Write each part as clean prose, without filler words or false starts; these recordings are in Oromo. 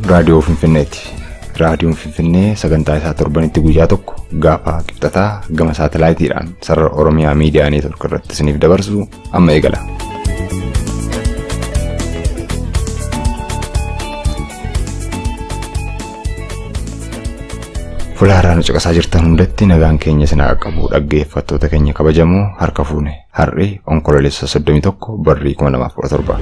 Raadiyoo Finfinneeti. Raadiyoon Finfinnee sagantaa isaa torbanitti guyyaa tokko gaafa qibxataa gama saatalaayitiidhaan sarara Oromiyaa Miidiyaa Neetwoork irratti isiniif dabarsu amma eegala. Fuula haaraa nu caqasaa jirtan hundatti nagaan keenya isin haa qaqqabu dhaggeeffattoota keenya kabajamoo harka fuune har'i Onkololeessa 31 barrii 2017.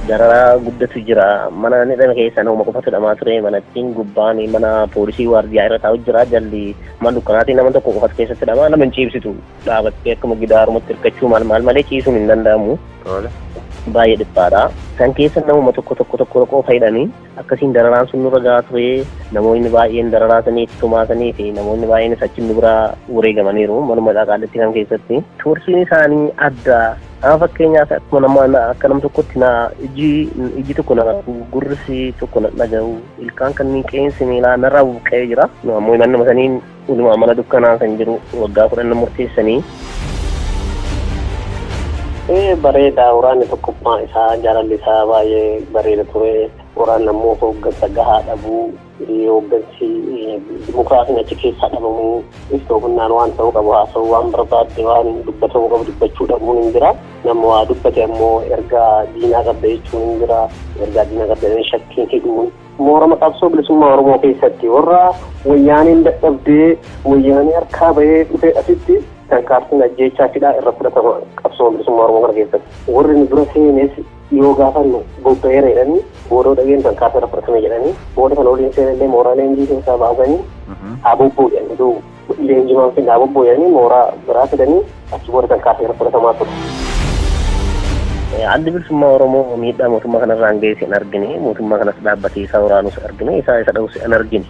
Dararaa guddatu jira. Mana hidhame keessa nama qofatu hidhamaa ture. Manattiin gubbaan mana poolisii waardiyaa irra taa'u jira. Jalli mana dukkanaatiin nama tokko qofatu keessatti hidhamaa. Nama hin ciibsitu. Dhaabattee akkuma gidaarumatti hirkachuu maal maal malee ciisuun hin danda'amu. Baay'ee dhiphaadha. San keessa namuma tokko tokko tokko qofa hidhanii akkasiin dararaan sun nurra gahaa ture. Namoonni baay'een dararaa sanii itti tumaasanii fi namoonni baay'eenis achi nu biraa wareegamaniiru. Manuma Qaallitti kan keessatti. Tursiin isaanii adda. Amma fakkeenyaaf akkuma nama akka nam tokkotti na iji tokko na gurrisi tokko na dhaga'u ilkaan kanneen qeensi miilaa narraa buqqa'ee jira. Ammoo manuma saniin walumaa mana dukkanaa kan jiru waggaa 10 murteessanii. Bareeda waraanni tokkummaa isaa jaalalli isaa baay'ee bareeda ture. Waraanni ammoo hooggansa gahaa dhabuu hooggansi dimokiraasiin achi keessaa dhabamuu iftoominaan waan ta'uu qabu haasa'uu waan barbaadde waan dubbatamuu qabu dubbachuu dhabuun hin jira. Nama waa dubbate ammoo ergaa diinaa qabda jechuun hin jira. Ergaa diinaa qabda shakkiin hidhuun. Moorama qabsoo bilisummaa Oromoo keessatti warra wayyaaniin dadhabdee wayyaanii harkaa bahee dhufee asitti tarkaanfiin ajjeechaa fidhaa irra fudhatama qabsoo bilisummaa Oromoo kana keessatti. Warri nu dura seenes yoo gaafannu bobba'eera jedhanii booda dhageen tarkaanfii irra fudhatame jedhanii booda kana waliin seenallee mooraa leenjii keessaa baasanii haa bobba'u jedhanii leenjii waan fidhaa bobba'u jedhanii mooraa biraa fidanii achi booda tarkaanfii irra fudhatamaa ture. Addi bilisummaa Oromoo miidhaa mootummaa kanarraan ga'e hin argine, mootummaa kanas dhaabbatee isaa waraanus argine, isaa isa dha'us hin argine.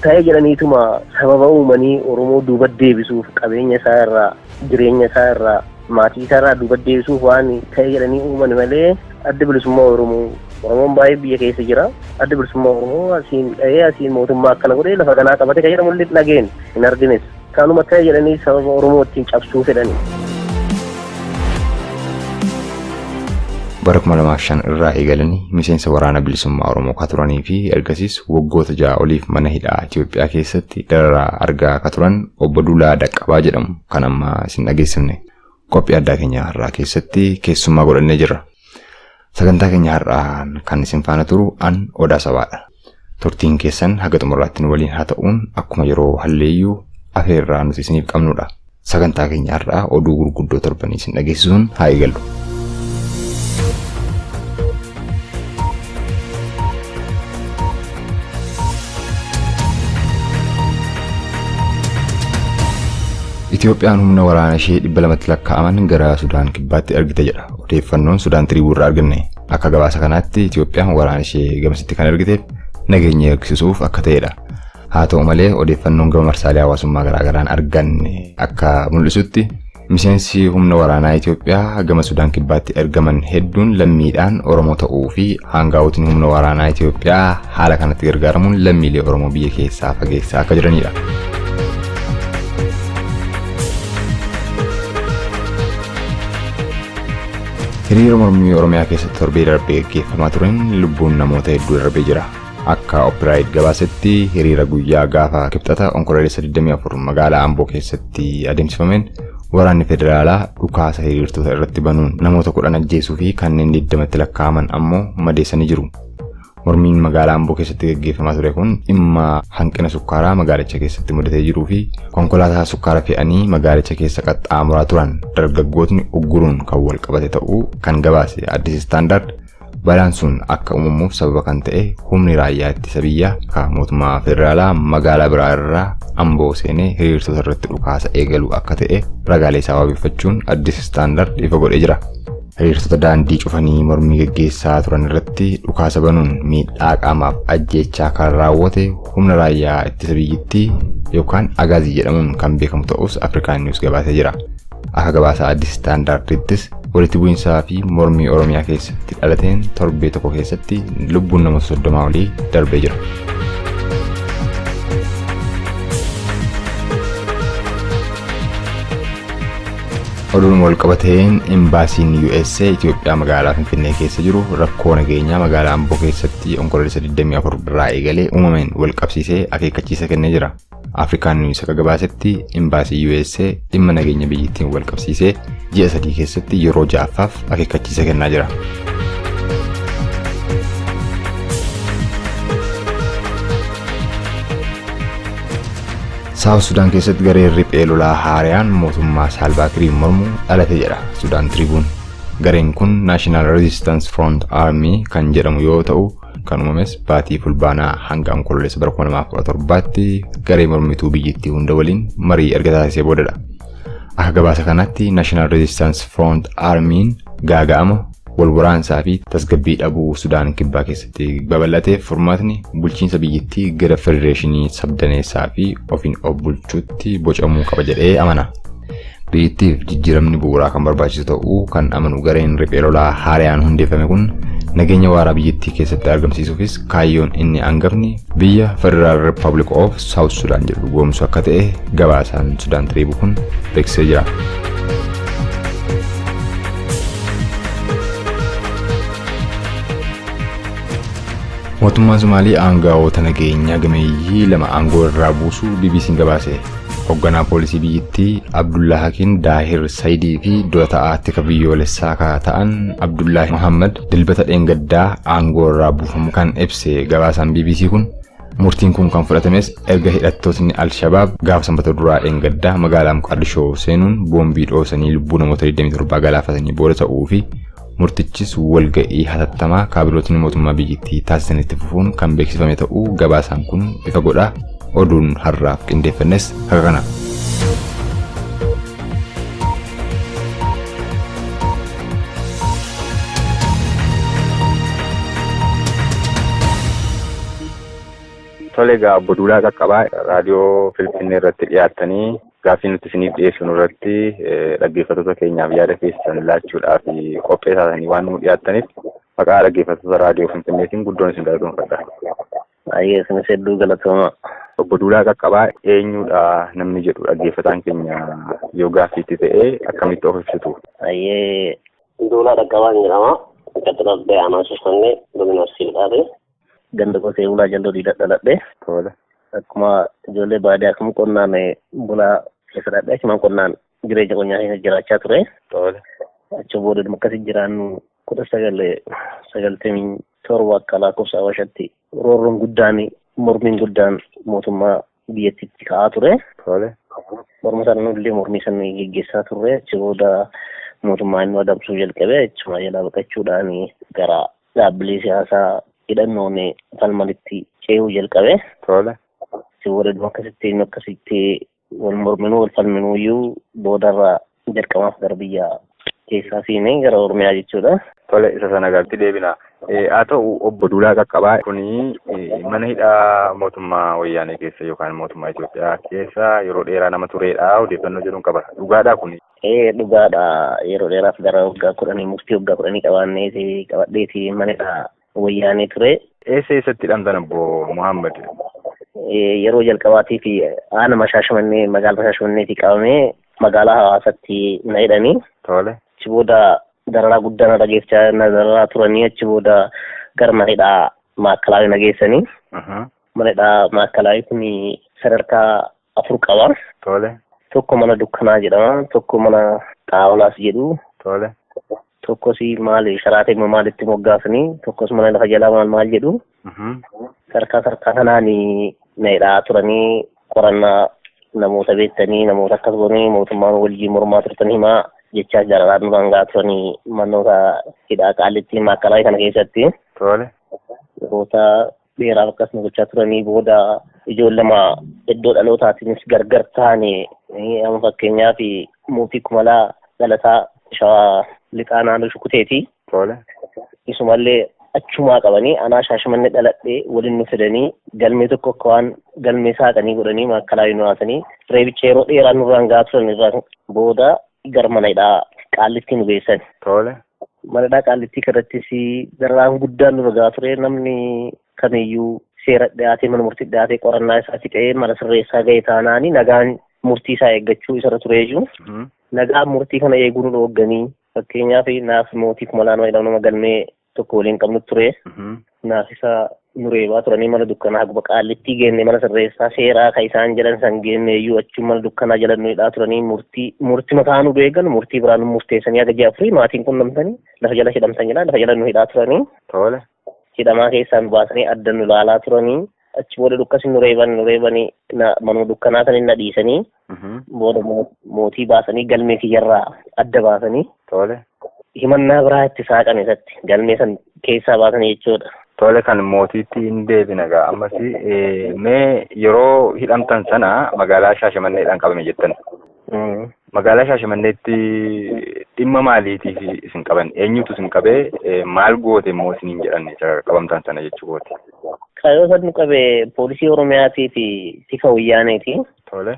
Ta'ee jedhaniituma sababa uumanii Oromoo duuba deebisuuf qabeenya isaa irraa, jireenya isaa irraa, maatii isaa irraa duuba deebisuuf waan ta'ee jedhanii uuman malee addi bilisummaa Oromoo Oromoon baay'ee biyya keessa jira. Addi bilisummaa Oromoo asiin dha'ee asiin mootummaa akkana godhee lafa kanaa qabate kan jedhamu illee dhageen hin argines. Kanuma ta'ee jedhanii sababa Oromoo ittiin cabsuu fedhani. Bara 2005 irraa eegalanii miseensa waraana bilisummaa Oromoo ka turanii fi ergasiis waggoota 6 oliif mana hidhaa Itoophiyaa keessatti dararaa argaa ka turan obbo Duulaa Daqqabaa jedhamu kan amma isin dhageessifne. Qophii addaa keenya har'aa keessatti keessummaa godhannee jirra. Sagantaa keenya har'aan kan isin faana turu an Odaa Sabaadha. Turtiin keessan haga xumuraatti nu waliin haa ta'uun akkuma yeroo halleeyyuu afeerraa nuti isiniif qabnudha. Sagantaa keenya har'aa oduu gurguddoo torbanii isin dhageessisuun haa eegallu. Itoophiyaan humna waraana ishee 200 lakkaa'aman gara Sudaan kibbaatti ergite jedha. Odeeffannoon Sudaan Tiriibuu irraa arganne. Akka gabaasa kanaatti Itoophiyaan waraana ishee gamasitti kan ergiteef nageenya eegsisuuf akka ta'edha. Haa ta'u malee odeeffannoon gama marsaalee hawaasummaa garaagaraan arganne akka mul'isutti miseensi humna waraanaa Itoophiyaa gama Sudaan kibbaatti ergaman hedduun lammiidhaan Oromoo ta'uu fi aangaa'otni humna waraanaa Itoophiyaa haala kanatti gargaaramuun lammiilee Oromoo biyya keessaa fageessaa akka jiranidha. Hiriira mormii Oromiyaa keessatti torbee darbee gaggeeffamaa tureen lubbuun namoota hedduu darbee jira. Akka Opiraayid gabaasetti hiriira guyyaa gaafa kibxata Onkololeessa 24 magaalaa Amboo keessatti adeemsifameen waraanni federaalaa dhukaasa hiriirtota irratti banuun namoota 10 ajjeesuu fi kanneen 20tti lakkaa'aman ammoo madeessanii jiru. Mormiin magaalaa Amboo keessatti gaggeeffamaa ture kun dhimma hanqina sukkaaraa magaalicha keessatti mudatee jiruu fi konkolaataa sukkaara fe'anii magaalicha keessa qaxxaamuraa turan dargaggootni ugguruun kan wal qabate ta'uu kan gabaase Addis Istaandaard balaan sun akka uumamuuf sababa kan ta'e humni raayyaa ittisa biyyaa kan mootummaa federaalaa magaalaa biraa irraa Amboo seenee hiriirtota irratti dhukaasa eegaluu akka ta'e ragaalee isaa wabeeffachuun Addis Istaandaard ifa godhee jira. Hiriirtota daandii cufanii mormii gaggeessaa turan irratti dhukaasa banuun miidhaa qaamaaf ajjeechaa kan raawwate humna raayyaa ittisa biyyittii yookaan Agaazii jedhamuun kan beekamu ta'us Afrikaan Niwus gabaasee jira. Akka gabaasa Addis Istaandaardittis walitti bu'iinsaa fi mormii Oromiyaa keessatti dhalateen torbee tokko keessatti lubbuun namoota 30 olii darbee jira. Oduun wal qabateen imbaasiin USA Itoophiyaa magaalaa Finfinnee keessa jiru rakkoo nageenyaa magaalaa Amboo keessatti Onkoloolessa 24 irraa eegalee uumameen wal qabsiisee akeekkachiisa kennee jira. Afrikaan Niwus akka gabaasetti imbaasii USA dhimma nageenya biyyattiin wal qabsiisee ji'a 3 keessatti yeroo 6ffaaf akeekkachiisa kennaa jira. Saawuf Sudaan keessatti gareen riphee lolaa haaraan mootummaa Saalvaa Kiir mormu dhalate jedha Sudaan Tiribuun. Gareen kun National Resistance Front Army kan jedhamu yoo ta'u kan uumames baatii Fulbaanaa hanga Onkoloolessa bara 2017tti garee mormituu biyyattii hunda waliin marii erga taasisee boodadha. Akka gabaasa kanaatti National Resistance Front Army'n gaaga'ama wal waraansaa fi tasgabbii dhabuu Sudaan kibbaa keessatti babal'ateef furmaatni bulchiinsa biyyattii gara federeeshinii sabdaneessaa fi ofiin of bulchuutti bocamuu qaba jedhee amana. Biyyattiif jijjiiramni bu'uuraa kan barbaachisu ta'uu kan amanu gareen riphee lolaa haaraan hundeeffame kun nageenya waaraa biyyattii keessatti argamsiisuufis kaayyoon inni hangafni biyya Federal Republic of South Sudan jedhu goomsuu akka ta'e gabaasaan Sudaan Tiriibuu kun beeksisee jira. Mootummaan Somaalii aangawoota nageenyaa gameeyyii 2 aangoo irraa buusuu BBC'n gabaase. Hoogganaa poolisii biyyattii Abdullaa Hakiin Daahir Sayidii fi dura ta'aa tika biyyoolessaa ta'an Abdullaahi Muhammad dilbata dheengaddaa aangoo irraa buufamu kan ibse gabaasaan BBC kun murtiin kun kan fudhatames erga hidhattootni Al-Shabaab gaafa sanbata duraa dheengaddaa magaalaa Moqaadishoo seenuun boombii dhoosanii lubbuu namoota 27 galaafatanii booda ta'uu fi murtichis walga'ii hatattamaa kaabilootni mootummaa biyyattii taasisanitti fufuun kan beeksifame ta'uu gabaasaan kun ifa godha. Oduun har'aaf qindeeffannes akka kana. Tole egaa obbo Duulaa Qaqqabaa raadiyoo Finfinnee irratti dhiyaattanii gaaffii nuti isiniif dhiyeessinu irratti dhaggeeffattoota keenyaaf yaada keessan laachuudhaaf qophee taatanii waan nu dhiyaattaniif maqaa dhaggeeffattoota raadiyoo Finfinneetiin guddoon isin galatoomfadha. Baay'ee isinis hedduu galatooma. Obbo Duulaa Qaqqabaa eenyudha namni jedhu dhaggeeffataan keenya yoo gaaffiitti ta'e akkamitti of ibsitu? Baay'ee Duulaa Qaqqabaan jedhama. Qaxxirabbee aanaa Shashmannee godina Arsii Lixaati. Ganda qotee bulaa jalloo diidaa dhaladhe. Tole. Akkuma ijoollee baadiyyaa akkuma qonnaan bulaa keessa dhaladhe akkuma qonnaan jireenya qonnaa keessa jiraachaa ture. Tole. Achi booda akkasii jiraannu 1997 akka lakkoofsa Habashaatti roorroon guddaan mormiin guddaan mootummaa biyyattiitti ka'aa ture. Tole. Morma sana illee mormii sana geggeessaa turre. Achi booda mootummaa inni adamsuu jalqabe achuma jalaa baqachuudhaan gara dhaabbilee siyaasaa hidhannoon falmanitti ce'uu jalqabe. Tole. Achi booda akkasitti wal morminuu wal falminuu iyyuu boodarra jalqabaaf gara biyya keessaa seenee gara Oromiyaa jechuudha. Tole isa sana gaatti deebina. Haa ta'u obbo Duulaa Qaqqabaa kuni mana hidhaa mootummaa Wayyaanee keessa yookaan mootummaa Itoophiyaa keessa yeroo dheeraa nama turedha odeeffannoo jedhuun qaba. Dhugaadhaa kuni? Dhugaadha. Yeroo dheeraaf gara waggaa 10 murtii waggaa 10 qabadheeti mana hidhaa Wayyaanee ture. Eessa eessatti hidhamtan obbo Muhammad? Yeroo jalqabaatiif aanaa Shaashamannee magaalaa Shaashamanneetti qabamee magaalaa Hawaasaatti na hidhanii. Tole. Achi booda dararaa guddaa na dhageeffachaa na dararaa turanii achi booda gara mana hidhaa Maakkalaa na geessanii. Mana hidhaa Maakkalaa kun sadarkaa 4 qaba. Tole. Tokko mana dukkanaa jedhama, tokko mana xaawulaas jedhu. Tole. Tokkos maali sharaatee maalitti moggaasanii, tokkos mana lafa jalaa maal maal jedhu. Sadarkaa kanaan na hidhaa turanii qorannaa namoota beektanii namoota akkas goonii mootummaan wajjin mormaa turtan himaa jechaa jaalalaa nurraan gahaa turanii manoota hidhaa Qaallittii Maakkalaa kana keessatti. Tole. Yeroota dheeraaf akkasuma gochaa turanii booda ijoollama iddoo dhalootaatiinis gargar ta'anii amma fakkeenyaaf Mootii Kumalaa Galataa Shawaa Lixaa naannoo Shukuteeti. Tole. Isumallee achumaa qabanii anaa Shaashamannee dhaladhee waliin nu fidanii galmee tokko akka waan galmee saaqanii godhanii Maakkalaa nu haasanii reebicha yeroo dheeraa nurraan gahaa turan irraa booda gara mana hidhaa Qaallittii nu geessan. Tole. Mana hidhaa Qaallittii kanattis dararaan guddaan nurra gahaa ture namni kamiyyuu seera dhiyaatee mana murtii dhiyaatee qorannaa isaa fixee mana sirreessaa ga'e taanaani nagaan murtii isaa eeggachuu isarra turee jiru. Nagaa murtii kana eeguu nu dhoogganii fakkeenyaaf naaf mootii Kumalaa jedhamu nama galmee tokko waliin qabnu ture. Naaf isa nu reebaa turanii mana dukkanaa haguma qaallittii geenne mana sirreessaa seeraa kan isaan jedhan san geenne iyyuu achuma mana dukkanaa jala nu hidhaa turanii murtii mataa nu beekan murtii biraa nu murteessanii haga ji'a afurii maatiin qunnamtanii lafa jala hidhamtan jedhaa lafa jala nu hidhaa turanii. Tole. Hidhamaa keessaa nu baasanii adda nu laalaa turanii achi booda dukkas nu reebanii manuma dukkanaa saniin na dhiisanii booda mootii baasanii galmee kiyyarraa adda baasanii. Tole. Himannaa biraa itti saaqan isatti galmee san keessaa baasanii jechuudha. Tole kan mootiitti hin deebina egaa ammas mee yeroo hidhamtan sana magaalaa Shaashamanneedhaan qabame jettan. Magaalaa Shaashamanneetti dhimma maaliitiif isin qaban? Eenyutu isin qabee maal goote immoo isiniin jedhan qabamtan sana jechuu gooti? Kaayyoo san nu qabe poolisii Oromiyaatii fi tika Wayyaaneeti. Tole.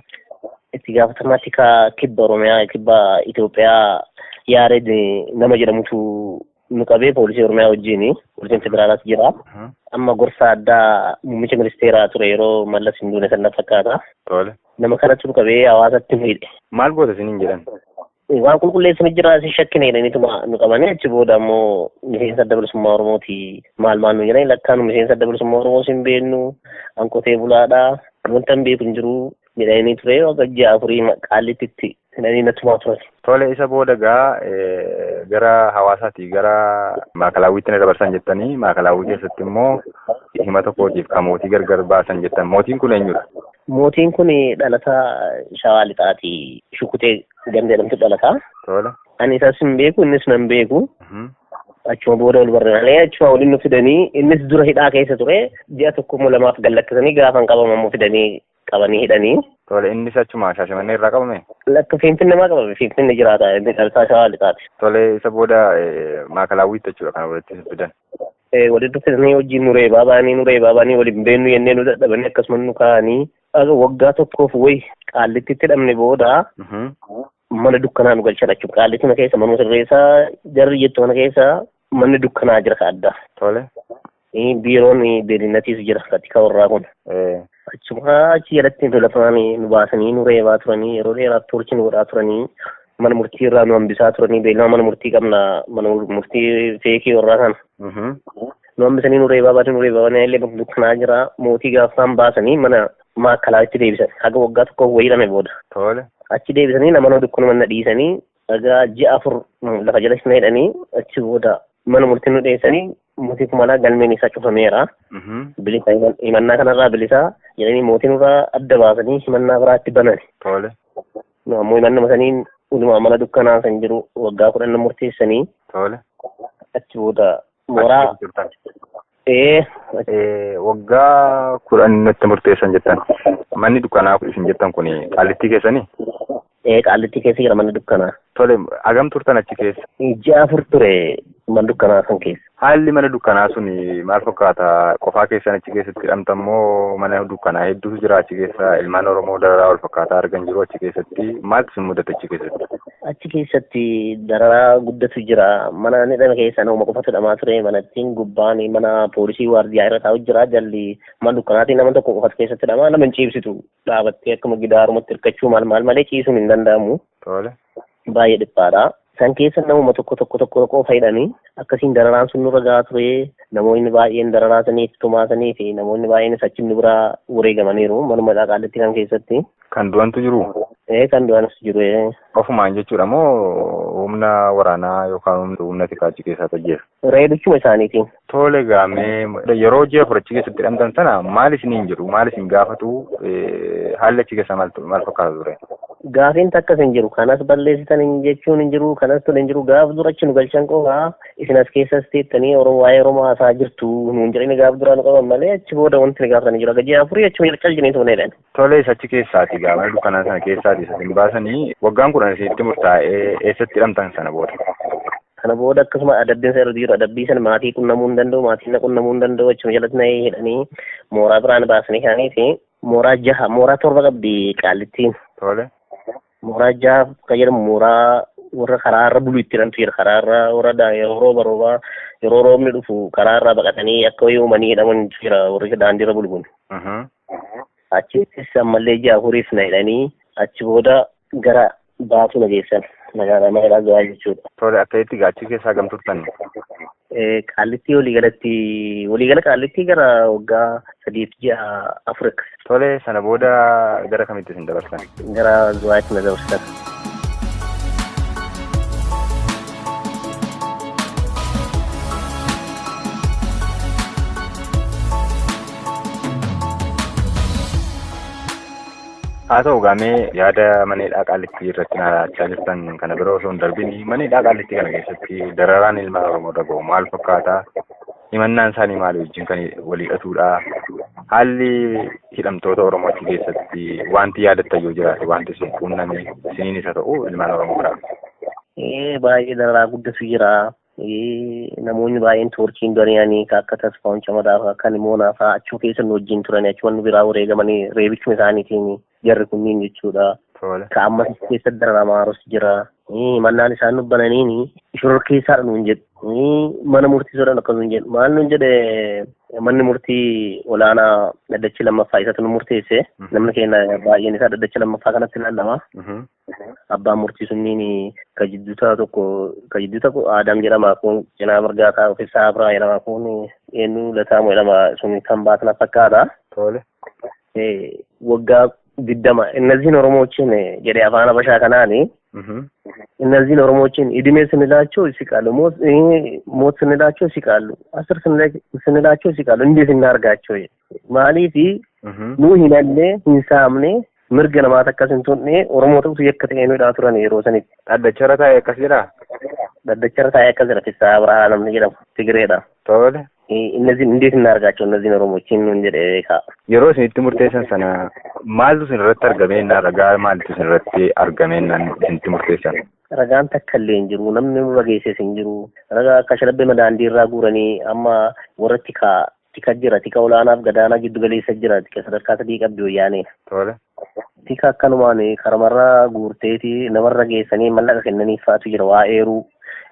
Itti gaafatamaa tika kibba Oromiyaa kibba Itoophiyaa Yaared nama jedhamutu nu qabee poolisii Oromiyaa wajjin poolisiin federaalaas jira. Amma gorsa addaa muummicha ministeeraa ture yeroo Mallas hin duune sana fakkaata. Tole. Nama kanatti nu qabee hawaasatti nu hidhe. Maal goota isiniin jedhan? Waan qulqulleessanii jira si shakkine jedhaniituma nu qabanii achi booda ammoo miseensa adda bilisummaa Oromooti maal maal nu jedhani lakkaa nu miseensa adda bilisummaa Oromoo hin beeknu an qotee bulaadha wanta hin beeku hin jiru jedhanii ture waggaa ji'a afurii qaallitti hidhanii natumaa turan. Tole isa booda gaa gara hawaasaatii gara maakalaawwiitti na dabarsan jettanii maakalaawwii keessatti immoo hima tokkootiif kan mootii gargar baasan jettan mootiin kun eenyudha? Mootiin kun dhalataa Shawaa Lixaati. Shukutee ganda jedhamtu dhalataa. Tole. Ani isas hin beeku innis nan beeku. Achuma booda wal barreeffamee achuma waliin nu fidanii innis dura hidhaa keessa ture ji'a tokko immoo lamaaf gallakkisanii gaafa hin qabamu fidanii qabanii hidhanii. Tole innis achuma Shaashamannee irraa qabame? Lakka Finfinnee maa qabame Finfinnee jiraata inni dhalataa Shawaa Lixaati. Tole isa booda maakalaawwiitti jechuudha kan walitti fidan. Walitti fidanii wajjin nu reebaa baanii waliin beennu jennee nu dadhabanii akkasuma nu kaa'anii waggaa tokkoof wayi qaallitti hidhamne booda mana dukkanaa nu galchan jechuudha. Qaallitti mana keessa manuma sirreessaa jarri jettu mana keessa manni dukkanaa jira ka adda. Tole. Biiroon beelinnatiis jira katika warraa kun. Achuma achi jalatti nu lafaan nu baasanii nu reebaa turanii yeroo dheeraaf toorchi nu godhaa turanii mana murtii irraa nu hambisaa turanii beellama mana murtii qabna mana murtii feekii warraa kana. Nu hambisanii nu reebaa baatanii illee dukkanaa jira mootii gaafaan baasanii mana maakalaatti deebisan haga waggaa tokkoof wayii hidhame booda. Tole. Achi deebisanii nama dukkanuma na dhiisanii haga ji'a afur lafa jala na hidhanii achi booda mana murtii nu dhiyeessanii mootii Kumalaa galmeen isaa cufameera. Bilisa himannaa kanarraa bilisa jedhanii mootii nurraa adda baasanii himannaa biraatti banan. Tole. Nu ammoo himannuma saniin utuma mana dukkanaa san jiru waggaa 10 murteessanii. Tole. Achi booda mooraa Waggaa 10 natti murteessan jettan. Manni dukkanaa isin jettan kun qaallittii keessanii? Qaallittii keessa jira manni dukkanaa. Tole hagam turtan achi keessa? Ji'a afur ture mana dukkanaa san keessa. Haalli mana dukkanaa sun maal fakkaata? Qofaa keessan achi keessatti hidhamtan moo mana dukkanaa hedduutu jira achi keessa ilmaan Oromoo dararaa wal fakkaataa argan jiru achi keessatti maaltu isin mudate achi keessatti? Achi keessatti dararaa guddatu jira. Mana hidhame keessa nama qofatu hidhamaa ture. Manattiin gubbaan mana poolisii waardiyaa irra taa'u jira. Jalli mana dukkanaatiin nama tokko qofatu keessatti hidhamaa nama hin ciibsitu. Dhaabattee akkuma gidaarumatti hirkachuu maal maal malee ciisuun hin danda'amu. Tole. Baay'ee dhiphaadha. San keessa namuma tokko tokko tokko qofa hidhanii akkasiin dararaan sun nurra gahaa ture. Namoonni baay'een dararaa saniif tumaa sanii fi namoonni baay'eenis achi nu biraa wareegamaniiru manuma qaallittii kan keessatti. Kan du'antu jiru? Kan du'anis jiru. Ofumaan jechuudha moo humna waraanaa yookaan humna tikaa achi keessaa tajjeera? Reebichuma isaaniitiin. Tole gaamee yeroo ji'a afur achi keessatti hidhamtan sana maal isiniin jedhu maal isin gaafatu haalli achi keessa maal fakkaata ture? Gaafiin takkas hin jiru kanas balleessitan jechuun hin jiru kanas tole hin jiru gaaf dura achi nu galchan qofaa isin as keessas teettanii waa'ee Oromoo haasaa jirtu nuun jedhanii gaaf duraa nu qaban malee achi booda wanti nu gaafatan hin jiru. Akka ji'a afurii achuma cal jennee tuunee jedhan. Tole isa achi keessaati gaa mana dukkanaa sana keessaati isa isin baasanii waggaan 10 isinitti murtaa'ee eessatti hidhamtan sana booda? Kana booda akkasuma adabbiin isa irra jiru adabbii sana maatii qunnamuu hin danda'u maatiin na qunnamuu hin danda'u achuma jalatti na hidhanii mooraa biraan baasanii kaanii fi mooraa jaha mooraa 7 qabdi qaallittiin. Tole. Mooraa jaha kan jedhamu mooraa warra karaarra bulu itti hidhamtu jira karaarra warra yeroo rooba roobaa yeroo roobni dhufu karaarra baqatanii akka wayii uumanii hidhaman jira warri daandiirra bulu kun. Achittis ammallee ji'a afuriif na hidhanii achi booda gara Baatuu na geessan magaalaa mana hidhaa Zuwaay jechuudha. Tole, akka itti gaachii keessaa gam turtan? Qaallittii waliigala Qaallittii gara waggaa 3 fi ji'a 4 akkas. Tole, sana booda gara kamitti isin dabarsan? Gara Zuwaayitti na dabarsan. Haa ta'u gaamee yaada mana hidhaa Qaallittii irratti naachaa jirtan kana bira osoo hin darbin, mana hidhaa Qaallittii kana keessatti dararaan ilmaan Oromoo irra gahu maal fakkaata? Himannaan isaanii maali wajjin kan walii hidhatudha? Haalli hidhamtoota Oromoo achi keessatti wanti yaadattan yoo jiraate, wanti isin quunname isiniin isa ta'u ilmaan Oromoo biraa. Baay'ee dararaa guddatu jira. Namoonni baay'een toorchiin du'anii, akka Tasfaa'uun Camadaa fa'aa, akka Nimoonaa fa'aa achuma keessa nu wajjin turanii, achuma nu biraa wareegamanii reebichuma isaaniitiin jarri kunniin jechuudha. Ka ammas keessa dararamaa jira. Mannaan isaan nu bananiini shororkeessaadha nuun jedhu. Mana murtii sodan akkas nuun jedhu. Maal nuun jedhe? Manni murtii olaanaa dhaddachi lammaffaa isatu nu murteesse. Namni keenya baay'een isaa dhaddacha lammaffaa kanatti ilaalama. Abbaan murtii sunniin ka jidduu tokko, ka jidduu tokko Aadam jedhama, kun cinaa mirgaa taa'u Fissaa Abiraa jedhama, kun eenyu Lataamoo jedhama, sun kan baatan fakkaata. Waggaa 20 እነዚህን ኦሮሞዎችን jedhe afaan Habashaa kanaani, እነዚህን ኦሮሞዎችን እድሜ ስንላቸው ይስቃሉ፣ ሞት ስንላቸው ይስቃሉ፣ አስር ስንላቸው ይስቃሉ። እንዴት እናርጋቸው? Maaliif nu hinallee hin saamne, mirga namaa takkas hin tuqne, Oromoo ta'utu yakka ta'ee nu hidhaa turan yeroo sanitti. Dhaddacharra taa'ee akkas jedhaa? Dhaddacharra taa'ee akkas jedha, Fissaa Abrahaa namni jedhamu Tigireedha. እነዚህን እንዴት እናርጋቸው እነዚህን ኦሮሞዎችን nuun jedhe beekaa. Yeroo isin itti murteessan sana maaltu isin irratti argameenna, ragaa maaltu isin irratti argameenna isinitti murteessan? Ragaan takka illee hin jiru, namni nurra geesses hin jiru. Ragaa akka shalabbee daandii irraa guuranii amma warra tika tika jira, tika olaanaaf gadaanaa giddu galeessa jira, tika sadarkaa sadii qabdi wayyaanee. Tika akkanumaan karamarraa guurteeti namarra geessanii mallaqa kennanii fa'aatu jira, waa eeruu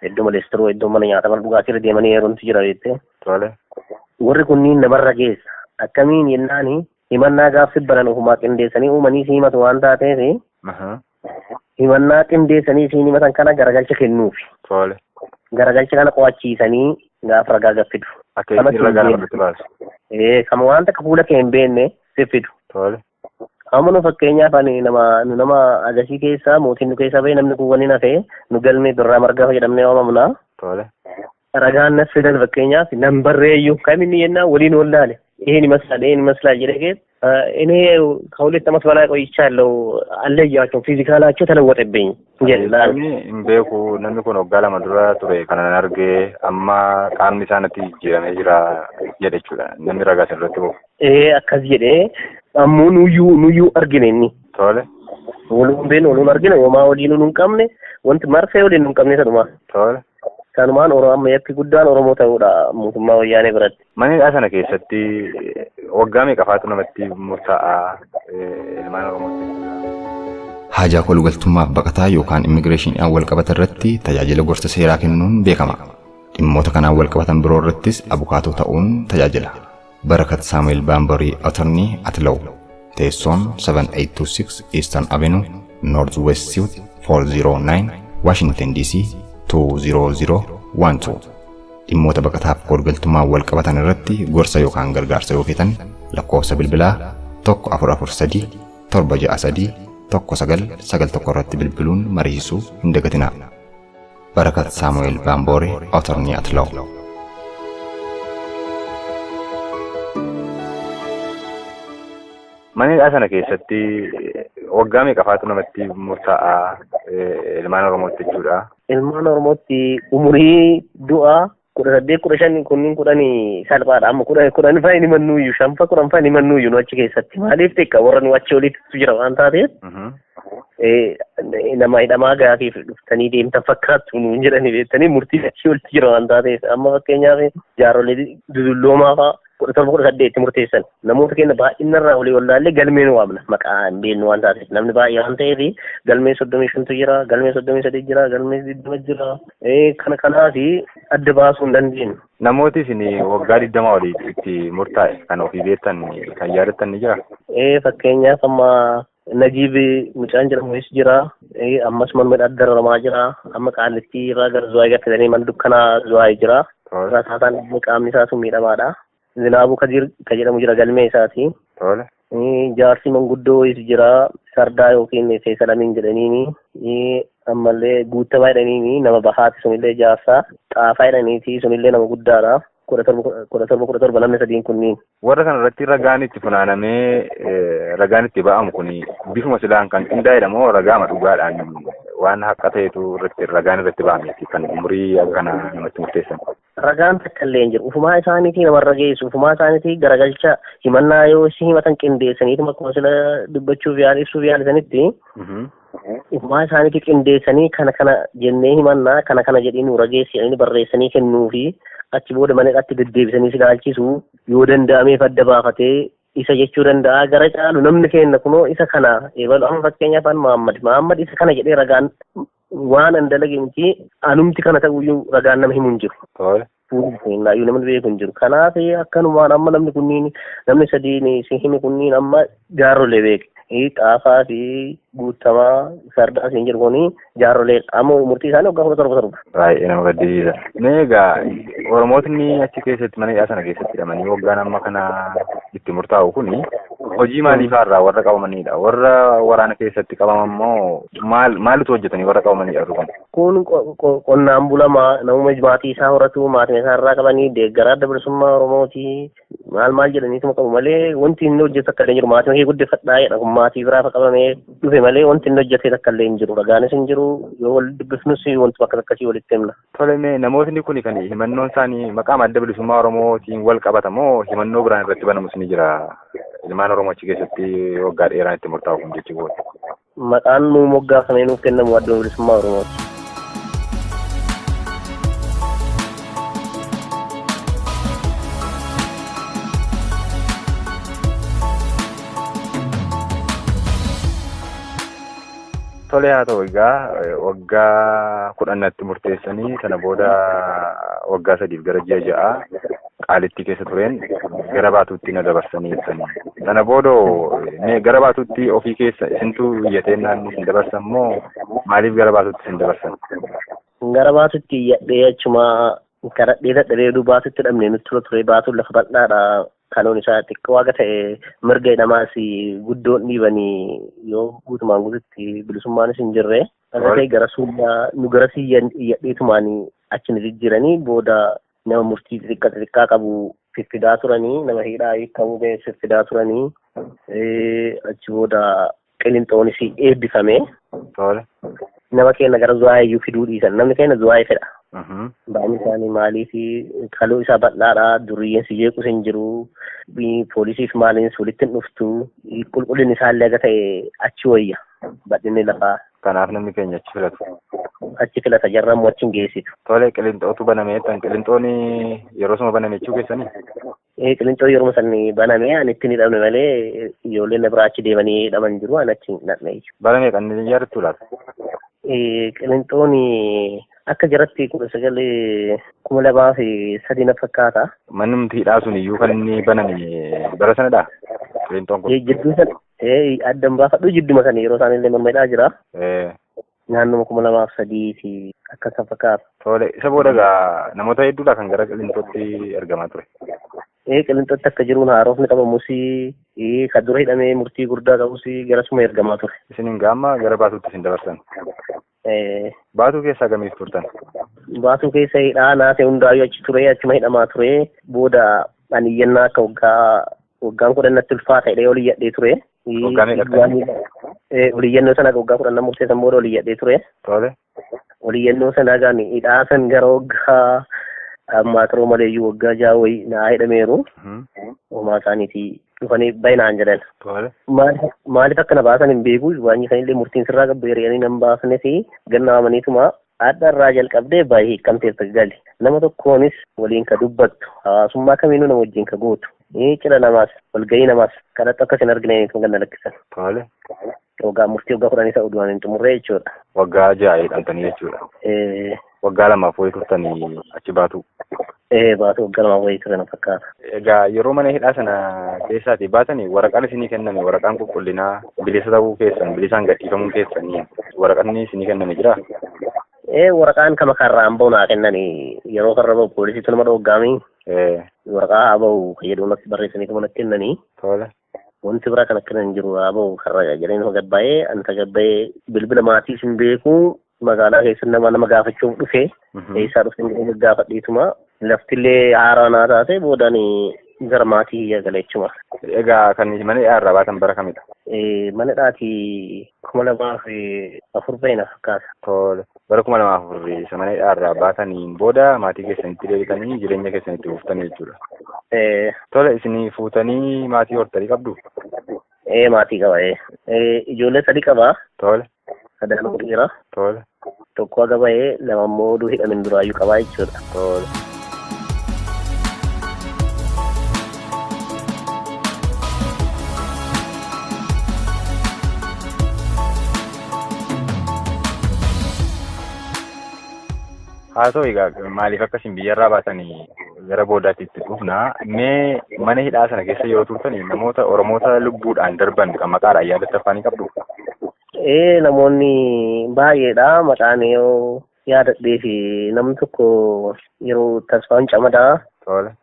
iddoo maleestiroo, iddoo mana nyaata mana dhugaatii irra deemanii eeruuntu jira jettee. Warri kunniin namarra geessa. Akkamiin jennaani, himannaa gaaffii banan ofumaa qindeessanii uumanii si himatu waan taateef, himannaa qindeessanii siin himatan kana garagalcha kennuufi. Garagalcha kana qo'achiisanii gaafa ragaa gaffidu. Akka ittiin ragaa namatti baasu. Kama waan takka fuula kee hin beekne si fidu. Amma nu fakkeenyaaf ani nama nu nama agasii keessaa mootiin nu keessaa bahee namni kun waliin hafee nu galmee Birraa Margaa jedhamnee waamamna. Ragaan nas fidan fakkeenyaaf nan barreeyyu kaminni jennaan waliin wallaale, ይሄን ይመስላል ይሄን ይመስላል jedhee, እኔ ከሁለት ዓመት በላይ ቆይቻለሁ፣ አለያቸውም፣ ፊዚካላቸው ተለወጠብኝ jedhe. Namni hin beeku, namni kun waggaa 2 dura ture kanan argee, amma qaamni isaa natti jijjiiramee jira jedhe jechuudha. Namni ragaa asirratti bahu. Ee, akkas jedhee, ammoo nuyyuu argine inni. Waluun beeknu, waluun argine, homaa waliin nu hin qabne, wanti marfee waliin nu hin qabne sanuma. Kanumaan Oromoo amma yakki guddaan Oromoo ta'uudha mootummaa wayyaanee biratti. Mana hidhaa sana keessatti waggaa meeqa faatu namatti murtaa'a ilmaan Oromootti? Haajaa koolugaltummaaf baqataa yookaan immigireeshiniidhaan wal qabatan irratti tajaajila gorsa seeraa kennuun beekama. Dhimmoota kanaan wal qabatan biroo irrattis abukaatoo ta'uun tajaajila. Barakat Saamu'eel Baambarii, Attorney at Law. Teessoon 7826 Eastern Avenue, North West Suite 409, Washington DC 20012. Dhimmoota baqataaf koolugaltummaan wal qabatan irratti gorsa yookaan gargaarsa yoo feetan, lakkoofsa bilbilaa 1443 763 1991 irratti bilbiluun mariisisuu hin dagatinaa. Barakat Saamu'eel Baambooree, Attorney at Law. Mana hidhaa sana keessatti waggaa meeqa faatu namatti murtaa'a ilmaan Oromootti jechuudha? Ilmaan Oromootti umurii du'aa 18, 15, kunniin 10 salphaadha. Amma 10 fa'a hin himannuuyyu, shanfa 10 fa'a hin himannuuyyu nu achi keessatti. Maaliif xiqqa warra nu achi olitti jira waan taateef, nama hidhamaa gaafiif dhuftanii deemtan fakkaattu nuun jedhanii beektanii, murtii achii olitti jira waan taateef. Amma fakkeenyaaf jaarolee dudulloomaa fa'a 17, 18 murteessan. Namoota keenya baay'inarraa olii wallaallee galmee nu waamna, maqaa hin beeknu waan taateef, namni baay'ee waan ta'eef, galmee 35tu jira, galmee 33 jira, galmee 20 jira, kana kanaafi adda baasuu hin dandeenyu. Namooti isin waggaa 20 olii itti murtaa'e kan ofii beektan, kan yaadattan ni jira? Fakkeenyaaf amma Najiib mucaan jedhamus jira. Ammas manuma dararamaa jira. Amma Qaallittii irraa gara Zuwaayii gattanii mana dukkanaa Zuwaayii jira. Rasaasaan qaamni isaa sun miidhamaadha. Zinaabuu Kadir ka jedhamu jira galmee isaati. Jaarsi manguddoo is jira Sardaa yookiin Feesalamiin jedhaniini. Ammallee Guuttamaa jedhaniini nama bahaati sunillee jaarsaa. Xaafaa jedhaniiti sunillee nama guddaadha. 17 17 namni sadiin kunniin. Warra kana irratti ragaan itti funaanamee ragaan itti ba'amu kun bifuma silaan kan qindaa'edha moo ragaama dhugaadhaan waan haqa ta'etu irratti ragaan irratti ba'ameeti kan umurii akka kana namatti murteessan? Ragaan takka illee hin jiru. Ufumaa isaaniitii namarra geessu. Ufumaa isaaniitii garagalcha himannaa yoo si himatan qindeessaniituma akkuma sila dubbachuuf yaal ibsuuf yaalisanitti ufumaa isaaniitii qindeessanii kana kana jennee himannaa kana kana jedhee nu rageessi jedhanii barreessanii kennuufi achi booda mana hidhaatti deddeebisanii si ilaalchisu yoo danda'ameef adda baafatee isa jechuu danda'a. Gara caalu namni kenna kunoo isa kana eebalu amma fakkeenyaaf an Mahammad isa kana jedhee ragaan waan an dalage miti anumti kana ta'uyyuu ragaan nama himu hin jiru. Fuulli namni beeku hin jiru. Kanaaf akkanumaan amma namni kunniin namni sadiin si himi kunniin amma jaarrolee beeke. Xaafaa fi Guuttamaa Sardaa siin jiru kuni jaarrolee amma murtii isaanii waggaa 17 7. Baay'ee nama gaddisiisa. Mee egaa Oromootni achi keessatti mana hidhaa sana keessatti hidhamanii waggaan amma kana itti murtaa'u kuni hojii maaliifaa irraa warra qabamanidha? Warra waraana keessatti qabaman immoo maalitu hojjetanii warra qabamanidha kun? Kun qonnaan bulamaa namuma maatii isaa horatu maatii isaa irraa qabanii deeggaraa adda bilisummaa Oromooti maal maal jedhaniituma qabu malee wanti inni hojjetu akka illee jiru maatii kee guddifadhaa jedha kun maatii biraa qabamee dhufe malee wanti inni hojjete takka illee hin jiru. Ragaanis hin jiru yoo wal dubbifnus wanti bakka akkasii walitti himna. Tole mee namootni kun kan himannoon isaanii maqaa adda bilisummaa Oromootiin wal qabata moo himannoo biraan irratti banamus ni jira? Ilmaan Oromoo achi keessatti waggaa dheeraan itti murtaa'u kun jechuudha. Maqaan nuu moggaafamee nuuf kennamu adda bilisummaa Oromooti. Tole haa ta'u egaa waggaa 10 murteessanii sana booda waggaa 3 gara ji'a 6 Qaallittii keessa tureen gara Baatuutti na dabarsanii ibsanii. Sana booda mee gara Baatuutti ofii keessa isintu iyyatee naannoo isin dabarsan moo maaliif gara Baatuutti isin dabarsan? Gara Baatuutti iyyadhee achuma karadhee dadhabee Baatuutti dhabnee nutti ture. Baatuun lafa bal'aadha. Kanoon isaa xiqqoo waaqa ta'e mirga hidhamaas guddoon dhiibanii yoo guutumaan guututti bilisummaanis hin jirre. Akka ta'e gara suullaa nu gara iyyadheetumaan achi nu jijjiiranii booda nama murtii xixiqqaa xixiqqaa qabu fiffidaa turanii nama hidhaa hiikamuu ga'e fiffidaa turanii achi booda Qilinxoonis eebbifame. Nama keenya gara Zuwaayiyyuu fiduu dhiisan. Namni keenya Zuwaayii fedha. Baay'inni isaanii maaliif kaloo isaa bal'aadha. Duriyyeen si jeequs hin jiru. Poolisiif maaliinis walitti hin dhuftu. Qulqullinni isaallee aga ta'e achi wayya. Bal'inni lafaa. Kanaaf namni keenya achi filatu. Achi filata jarra immoo achi hin geessitu. Tole Qilinxootu baname jettan. Qilinxoon yeroo suma baname jechuu keessanii? Qilinxoo yeroo sanni baname ani ittiin hidhamne malee ijoolleen biraa achi deemanii hidhaman jiru ani achi hin hidhamne jechuudha. Baname kan inni yaadattu laata? Qilinxoon akka jaratti 19 2003 na fakkaata. Manni hidhaa sun iyyuu kan inni baname bara sanadhaa? Qilinxoon kun? Jidduu sana addan baafadhu jidduma sana yeroo isaan illee manuma hidhaa jira. Naannoo 2003 fi akka kan fakkaata. Tole isa booda egaa namoota hedduudha kan gara Qilinxootti ergamaa ture. Qilinxootti akka jiruun haarofni qabamus kan dura hidhamee murtii guddaa qabus gara suma ergamaa ture. Isiniin gaama gara Baatuutti isin dabarsan? Baatuu keessaa gamiif turtan? Baatuu keessa hidhaa naasee hundaayyuu achi ture achuma hidhamaa ture booda ani iyyannaa akka waggaan 10 natti ulfaata hidhee ol iyyadhee ture. Waggaa meeqa qabdi? Ol iyyannoo sana waggaa 10 murteessan booda ol iyyadhee ture. Tole. Ol iyyannoo sana gaan hidhaa san gara waggaa ammaa turuu maleeyyuu waggaa 6 wayii naa hidhameeru. Homaa isaaniitii dhufanii baay'inaan jedhan. Tole. Maaliif akkana baasan hin beeku waan isaanillee murtiin sirraa qabdu nan baasne fi ganna waamaniituma adda irraa jalqabdee baay'ee hiikamteef gali. Nama tokkoonis waliin ka dubbattu hawaasummaa kamiinuu nama wajjin ka gootu. Cidha namaas walga'ii namaas kadhatti akkas hin argine kan ganna lakkisan. Tole. Waggaa murtii waggaa 10 isa oduun hin xumurre jechuudha. Waggaa 6 hidhamtanii jechuudha. Waggaa 2 wayii turtanii achi baatu. Baatu waggaa 2 wayii turan fakkaata. Egaa yeroo mana hidhaa sana keessaatii baatanii waraqaan isinii kenname waraqaan qulqullinaa bilisa ta'uu keessan bilisaan gadhiifamuu keessanii Waraqaan isinii kenname jira? Waraqaan kama karraan bahu naa kennani yeroo karra bahu poolisiitu nama dhooggaami. Waraqaa haa bahu jedhu natti barreessanii natti kennanii. Tole. Wanti biraa kan akkana hin jiru haa bahu karra jedhanii nama gabbaa'ee ani tagabbaa'ee bilbila maatii hin beeku magaalaa keessa nama gaafachuuf dhufe. Eessaa dhufe hin gaafadheetuma laftillee haaraa naa taate boodaan gara maatii gala jechuudha. Egaa kan mana hidhaa baatan bara kamidha? Mana hidhaatii 2004 bahina fakkaata. Tole. Bara 2004 isa mana hidhaa baataniin booda maatii keessanitti deebitanii jireenya keessanitti fuftanii jechuudha. Tole isinii fuutanii maatii hortanii qabdu? Maatii qaba. Ijoollee 3 qaba. Tole. Sadanuu dhiira. Tole. Tokko haga bahee lama immoo oduu hidhamin duraayyuu qabaa jechuudha. Tole. Haa ta'u egaa maaliif akkasiin biyyarraa baatanii gara boodaatti itti dhufna. Mee mana hidhaa sana keessa yeroo turtanii namoota Oromoota lubbuudhaan darban kan maqaadhaan yaadattan afaanii qabdu? Namoonni baay'eedha. Maqaan yoo yaadadhee fi namni tokko yeroo Tasfaa'un Camadaa. Tole.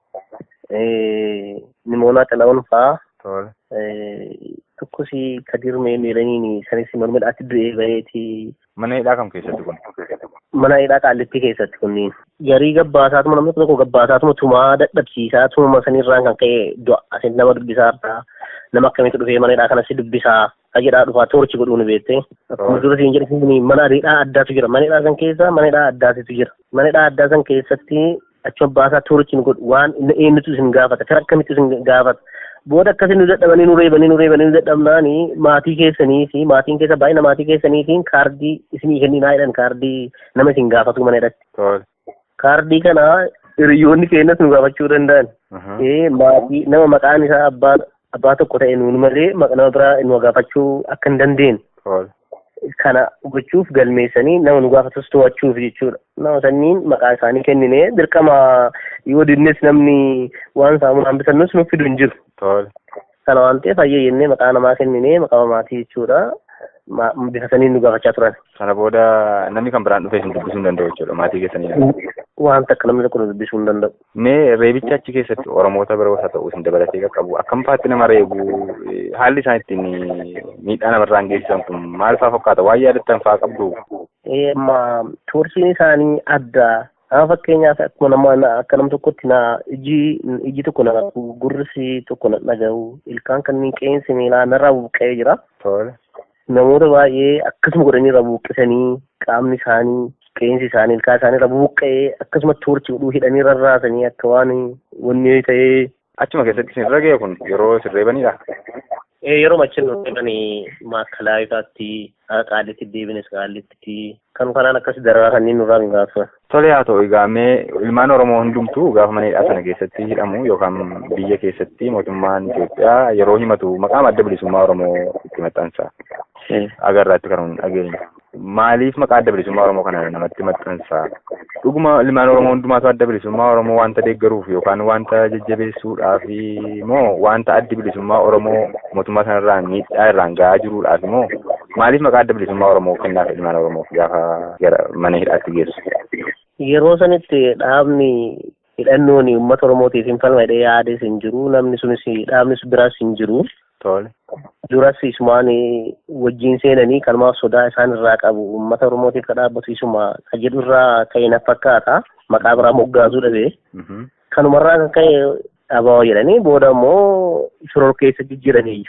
Nimoonaa Xila'oon fa'aa. Tole. Tokkos Kadir Meelaniin sanis mana hidhaatti du'ee baheeti. Mana hidhaa kam keessatti kun? Mana hidhaa Qaallittii keessatti kunniin. Garii gabbaasaatuma namni tokko gabbaasaatuma tumaa dadhabsiisaa tumuma sanirraan kan ka'e du'a asin nama dubbisaa irraa nama akkamitti dhufee mana hidhaa kanas dubbisaa jedhaa dhufaa toorchi godhuu ni beekte. Akkuma dura siin jedhu kun mana hidhaa addaatu jira. Mana hidhaa san keessa mana hidhaa addaatu jira. Mana hidhaa addaa san keessatti achuma baasaa toorchi ni godhu waan eenyutu isin gaafata kara akkamitti isin gaafata. Booda akkasii nu dadhabanii nu reebanii nu reebanii nu dadhabnaanii maatii keessanii fi maatiin keessa baay'ina maatii keessaniitiin kaardii isinii kenninaa jedhan kaardii nama isin gaafatu mana hidhatti. Kaardii kana hiriyoonni keenyas nu gaafachuu danda'an. Maatii nama maqaan isaa abbaa tokko ta'e nuun malee nama biraa nu gaafachuu akka hin dandeenye. Kana gochuuf galmeessanii nama nu gaafatus to'achuuf jechuudha. Nama sanniin maqaa isaanii kenninee dirqama yoo dinnes namni waan saamunaan bitannus nuuf fidu hin jiru. Kana waan ta'eef hayyee jennee maqaa namaa kenninee maqaa maatii jechuudha. Bifa saniin nu gaafachaa turan. Sana booda namni kan biraan dhufee isin dubbisuu hin danda'u jechuudha maatii keessanii. Waan takka namni tokko nu dubbisuu hin danda'u. Mee reebicha achi keessatti Oromoota biroo haa ta'u isin dabalatee qaqqabu akkam fa'aatti nama reebu haalli isaan ittiin miidhaa namarraan geessisan kun maal fa'aa fakkaata waan yaadattan fa'aa qabdu? Amma toorsiin isaanii adda. Amma fakkeenyaaf akkuma nama akka nam tokkotti na iji tokko na gurrisi tokko na dhaga'u ilkaan kanneen qeensi miilaa narraa buqqa'ee jira. Tole. Namoota baay'ee akkasuma godhanii irraa buqqisanii qaamni isaanii qeensi isaanii ilkaan isaanii irraa buqqa'ee akkasuma toorchi godhuu hidhanii rarraasanii akka waan wanni ta'ee. Achuma keessatti isin irra ga'e kun yeroo isin reebanidha? Yeroo achi nu reebanii maakkalaa ifaatti Qaallitti deebines Qaallitti kan kanaan akkas dararaa kanneen nurraa hin gaafa. Tole haa ta'u egaa mee ilmaan Oromoo hundumtuu gaafa mana hidhaa sana keessatti hidhamu yookaan biyya keessatti mootummaan Itoophiyaa yeroo himatu maqaa adda bilisummaa Oromoo itti maxxansa. Agarraatti kan hin dhageenye. Maaliif maqaa adda bilisummaa Oromoo kana namatti maxxansa? Dhuguma ilmaan Oromoo hundumaatu adda bilisummaa Oromoo wanta deeggaruuf yookaan wanta jajjabeessuudhaaf moo wanta addi bilisummaa Oromoo mootummaa sanarraan miidhaa irraan gahaa jiruudhaaf moo maaliif maqaa adda bilisummaa Oromoo kennaaf ilmaan Oromoof gaafa gara mana hidhaatti geessu? Yeroo sanitti dhaabni hidhannoon uummata Oromootiif hin falma jedhee yaades hin jiru. Namni sunis dhaabni biraas hin jiru. Tole. Duras isumaan wajjin seenanii kanumaaf sodaa isaan irraa qabu uummata Oromootiif kan dhaabbatu isuma kan jedhu irraa ka'e na fakkaata. Maqaa biraa moggaasuu dhabe. Kanumarraa kan ka'e dhaabaa jedhanii booda immoo shoror keessa jijjiiranii.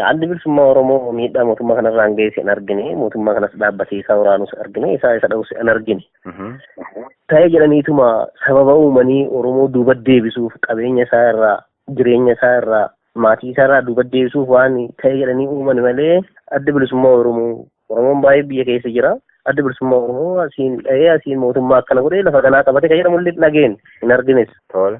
Addi bilisummaa Oromoo miidhaa mootummaa kanarraan geesse hin argine. Mootummaa kanas dhaabbatee isaa waraanus argine. Isaa isa dha'us hin argine. Ta'ee jedhaniituma sababa uumanii Oromoo duuba deebisuuf qabeenya isaa irraa jireenya isaa irraa maatii isaa irraa duuba deebisuuf waan ta'ee jedhanii uuman malee addi bilisummaa Oromoo Oromoon baay'ee biyya keessa jira. Addi bilisummaa Oromoo asiin dha'ee asiin mootummaa akkana godhee lafa kanaa qabate kan jedhamu illee dhageen hin argines. Tole.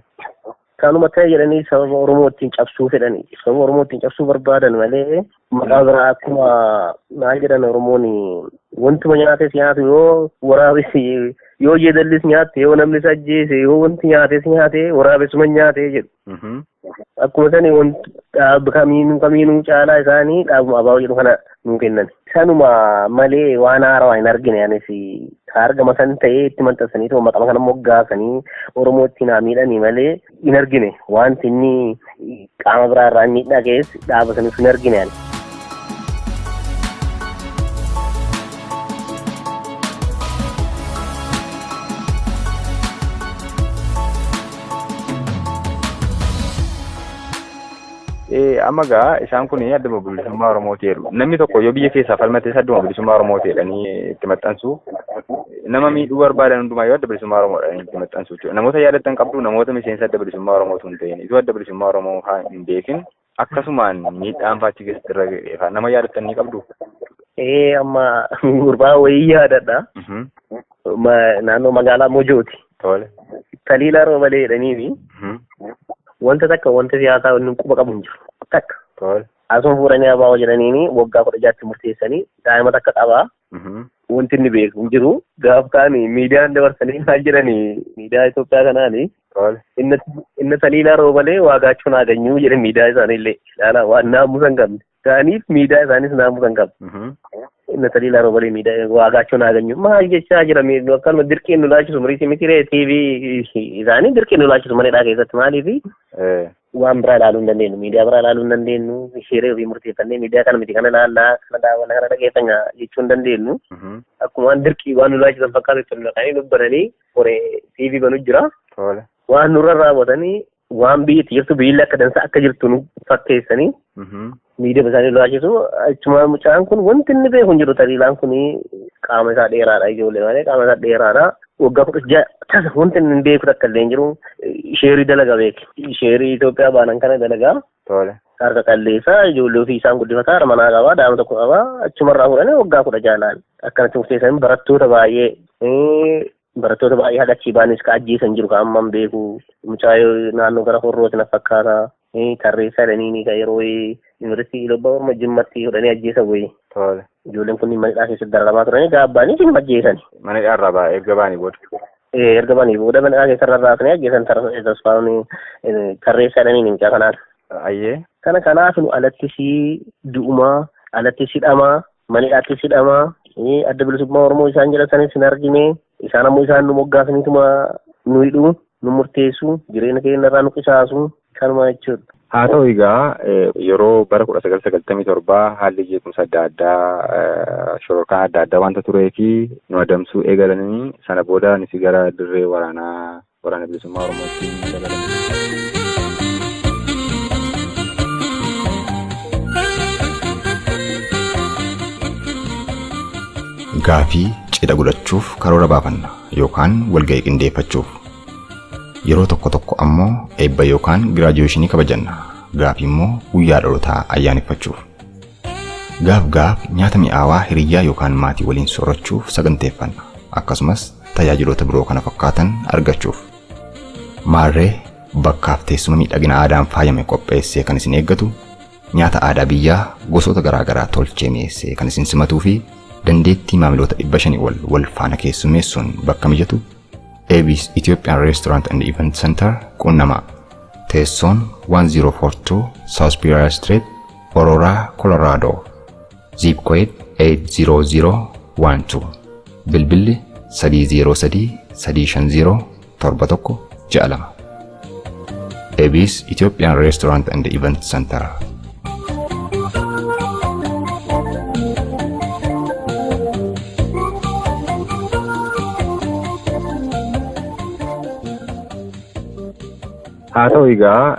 Kanuma ta'e jedhanii sababa Oromoo ittiin cabsuu fedhanii sababa Oromoo ittiin cabsuu barbaadan malee maqaa biraa akkuma maal jedhan Oromoon wantuma nyaates nyaatu yoo waraabessi yoo jeedallis nyaatte yoo namni isa ajjeese yoo wanti nyaates nyaate waraabessuma nyaate jedhu. Akkuma sani wanti Dhaaba kamiinuu caalaa isaanii dhaabuma ABO jedhu kana nuu kennan. Sanuma malee waan haarawaa hin argine anis argama san ta'ee itti maxxansanii ta'u maqama kana moggaasanii Oromoo ittiin haa miidhanii malee hin argine. Wanti inni qaama biraa irraa miidhaa ga'es dhaaba sanis hin argine ani. Amma gaa isaan kun Adda Bilisummaa Oromooti jedhu. Namni tokko yoo biyya keessaa falmates Adda Bilisummaa Oromooti jedhanii itti maxxansu. Nama miidhuu barbaadan hundumaa yoo Adda Bilisummaa Oromoo jedhanii itti maxxansu jechuudha. Namoota yaadattan qabdu namoota miseensa Adda Bilisummaa Oromootu hin ta'in. Itoo Adda Bilisummaa Oromoo hin beekin akkasumaan miidhaan faachi keessatti irra ga'e nama yaadattan ni qabdu. Amma gurbaa wayii yaadadha. Naannoo magaalaa Mojooti. Tole. Taliilaa Roobalee jedhaniifi. Wanta takka wanta siyaasaa inni quba qabu hin jiru. Takka. Asuma fuudhanii ABO jedhaniini waggaa 16tti murteessanii daa'ima takka qabaa. Wanti inni beeku hin jiru. Gaaf kaani miidiyaan dabarsanii maal jedhanii miidiyaa Itoophiyaa kanaani. Inni Taliilaa Roobalee waagaachuun haa ganyuu jedhe miidiyaa isaaniillee. Ilaala waan naamusa hin qabne. Kaaniif miidiyaa isaanis naamusa hin qabne. Inni Taliilaa Roobalee miidiyaa waagaachuun haa ganyuu. Maal jechaa jira akkanuma dirqiin nu laachisu muriitii miti ree TV isaanii dirqiin nu laachisu maneedhaa keessatti maaliifi waan biraa ilaaluu hin dandeenyu miidiyaa biraa ilaaluu hin dandeenyu hiree ofii murteeffannee miidiyaa kana miti kana ilaallaa kana daawwanna kana dhageeffanya jechuu hin dandeenyu. Akkuma waan dirqii waan nu laachisan fakkaatu itti naqanii dubbatanii horee TV banu jira. Waan nurra raawwatanii waan biyyi itti jirtu biyyi akka dansaa akka jirtu nu fakkeessanii miidiyaa isaanii laachisu. Achuma mucaan kun wanti inni beeku hin jiru. Taliilaan kun qaama isaa dheeraadha ijoollee malee qaama isaa dheeraadha. Waggaa 16 tasa wanti inni beeku takka illee hin jiru. Sheerii dalagaa beeki. Sheerii Itoophiyaa baanan kana dalagaa. Harka qalleessaa ijoollee ofii isaan guddifataa manaa qabaa daa'ima tokko qabaa achumarraa fuudhanii waggaa 16 laal. Akkanatti murteessanii barattoota baay'ee haga achii baanis ka ajjeesan jiru ka amma hin beeku. Mucaa naannoo gara Horrooti na fakkaata. Tarreessaa jedhanii ka yeroo yuunivarsiitii Ilobba Orma Jimmatti fudhanii ajjeesan wayii. Ijoolleen kun mana hidhaa keessatti dararamaa turanii gaabbaanii isin ajjeesan. Mana hidhaa irraa erga ba'anii booda. Erga ba'anii booda mana hidhaa keessa rarraasanii ajjeesan Tasfaa'uun tarreessaa jedhanii mucaa kanaati. Ayyee. Kana kanaaf nu alatti si du'umaa, alatti si dhamaa, mana hidhaatti si dhamaa, Adda Bilisummaa Oromoo isaan jedhan sanis hin argine, isaan ammoo isaan nu moggaasaniituma nu hidhu, nu murteessu, jireenya keenya irraa nu qisaasu, kanuma jechuudha. Haa ta'u egaa yeroo bara 1997 haalli jeequmsa adda addaa shororkaan adda addaa wanta turee fi nu adamsuu eegalanii sana booda nuti gara dirree waraanaa Waraana Bilisummaa Oromootti dabalamne. Gaafii cidha godhachuuf karoora baafanna yookaan walga'ii qindeeffachuuf. Yeroo tokko tokko ammoo eebba yookaan giraajuweeshinii kabajanna. Gaafii immoo guyyaa dhalootaa ayyaaneffachuuf. Gaaf gaaf nyaata mi'aawaa hiriyyaa yookaan maatii waliin soorachuuf saganteeffanna. Akkasumas tajaajiloota biroo kana fakkaatan argachuuf. Maarree bakkaaf teessuma miidhagina aadaan faayame qopheessee kan isin eeggatu, nyaata aadaa biyyaa gosoota garaagaraa tolchee mi'eessee kan isin simatuu fi dandeettii maamiloota 500 ol wal faana keessummeessuun bakka mijatu AB's Ethiopian Restaurant and Event Center qunnamaa. Teessoon 1042 South Superior Street, Aurora, Colorado. Zip code 80012. Bilbilli 303 350 7162. AB's Ethiopian Restaurant and Event Center. Haa ta'u egaa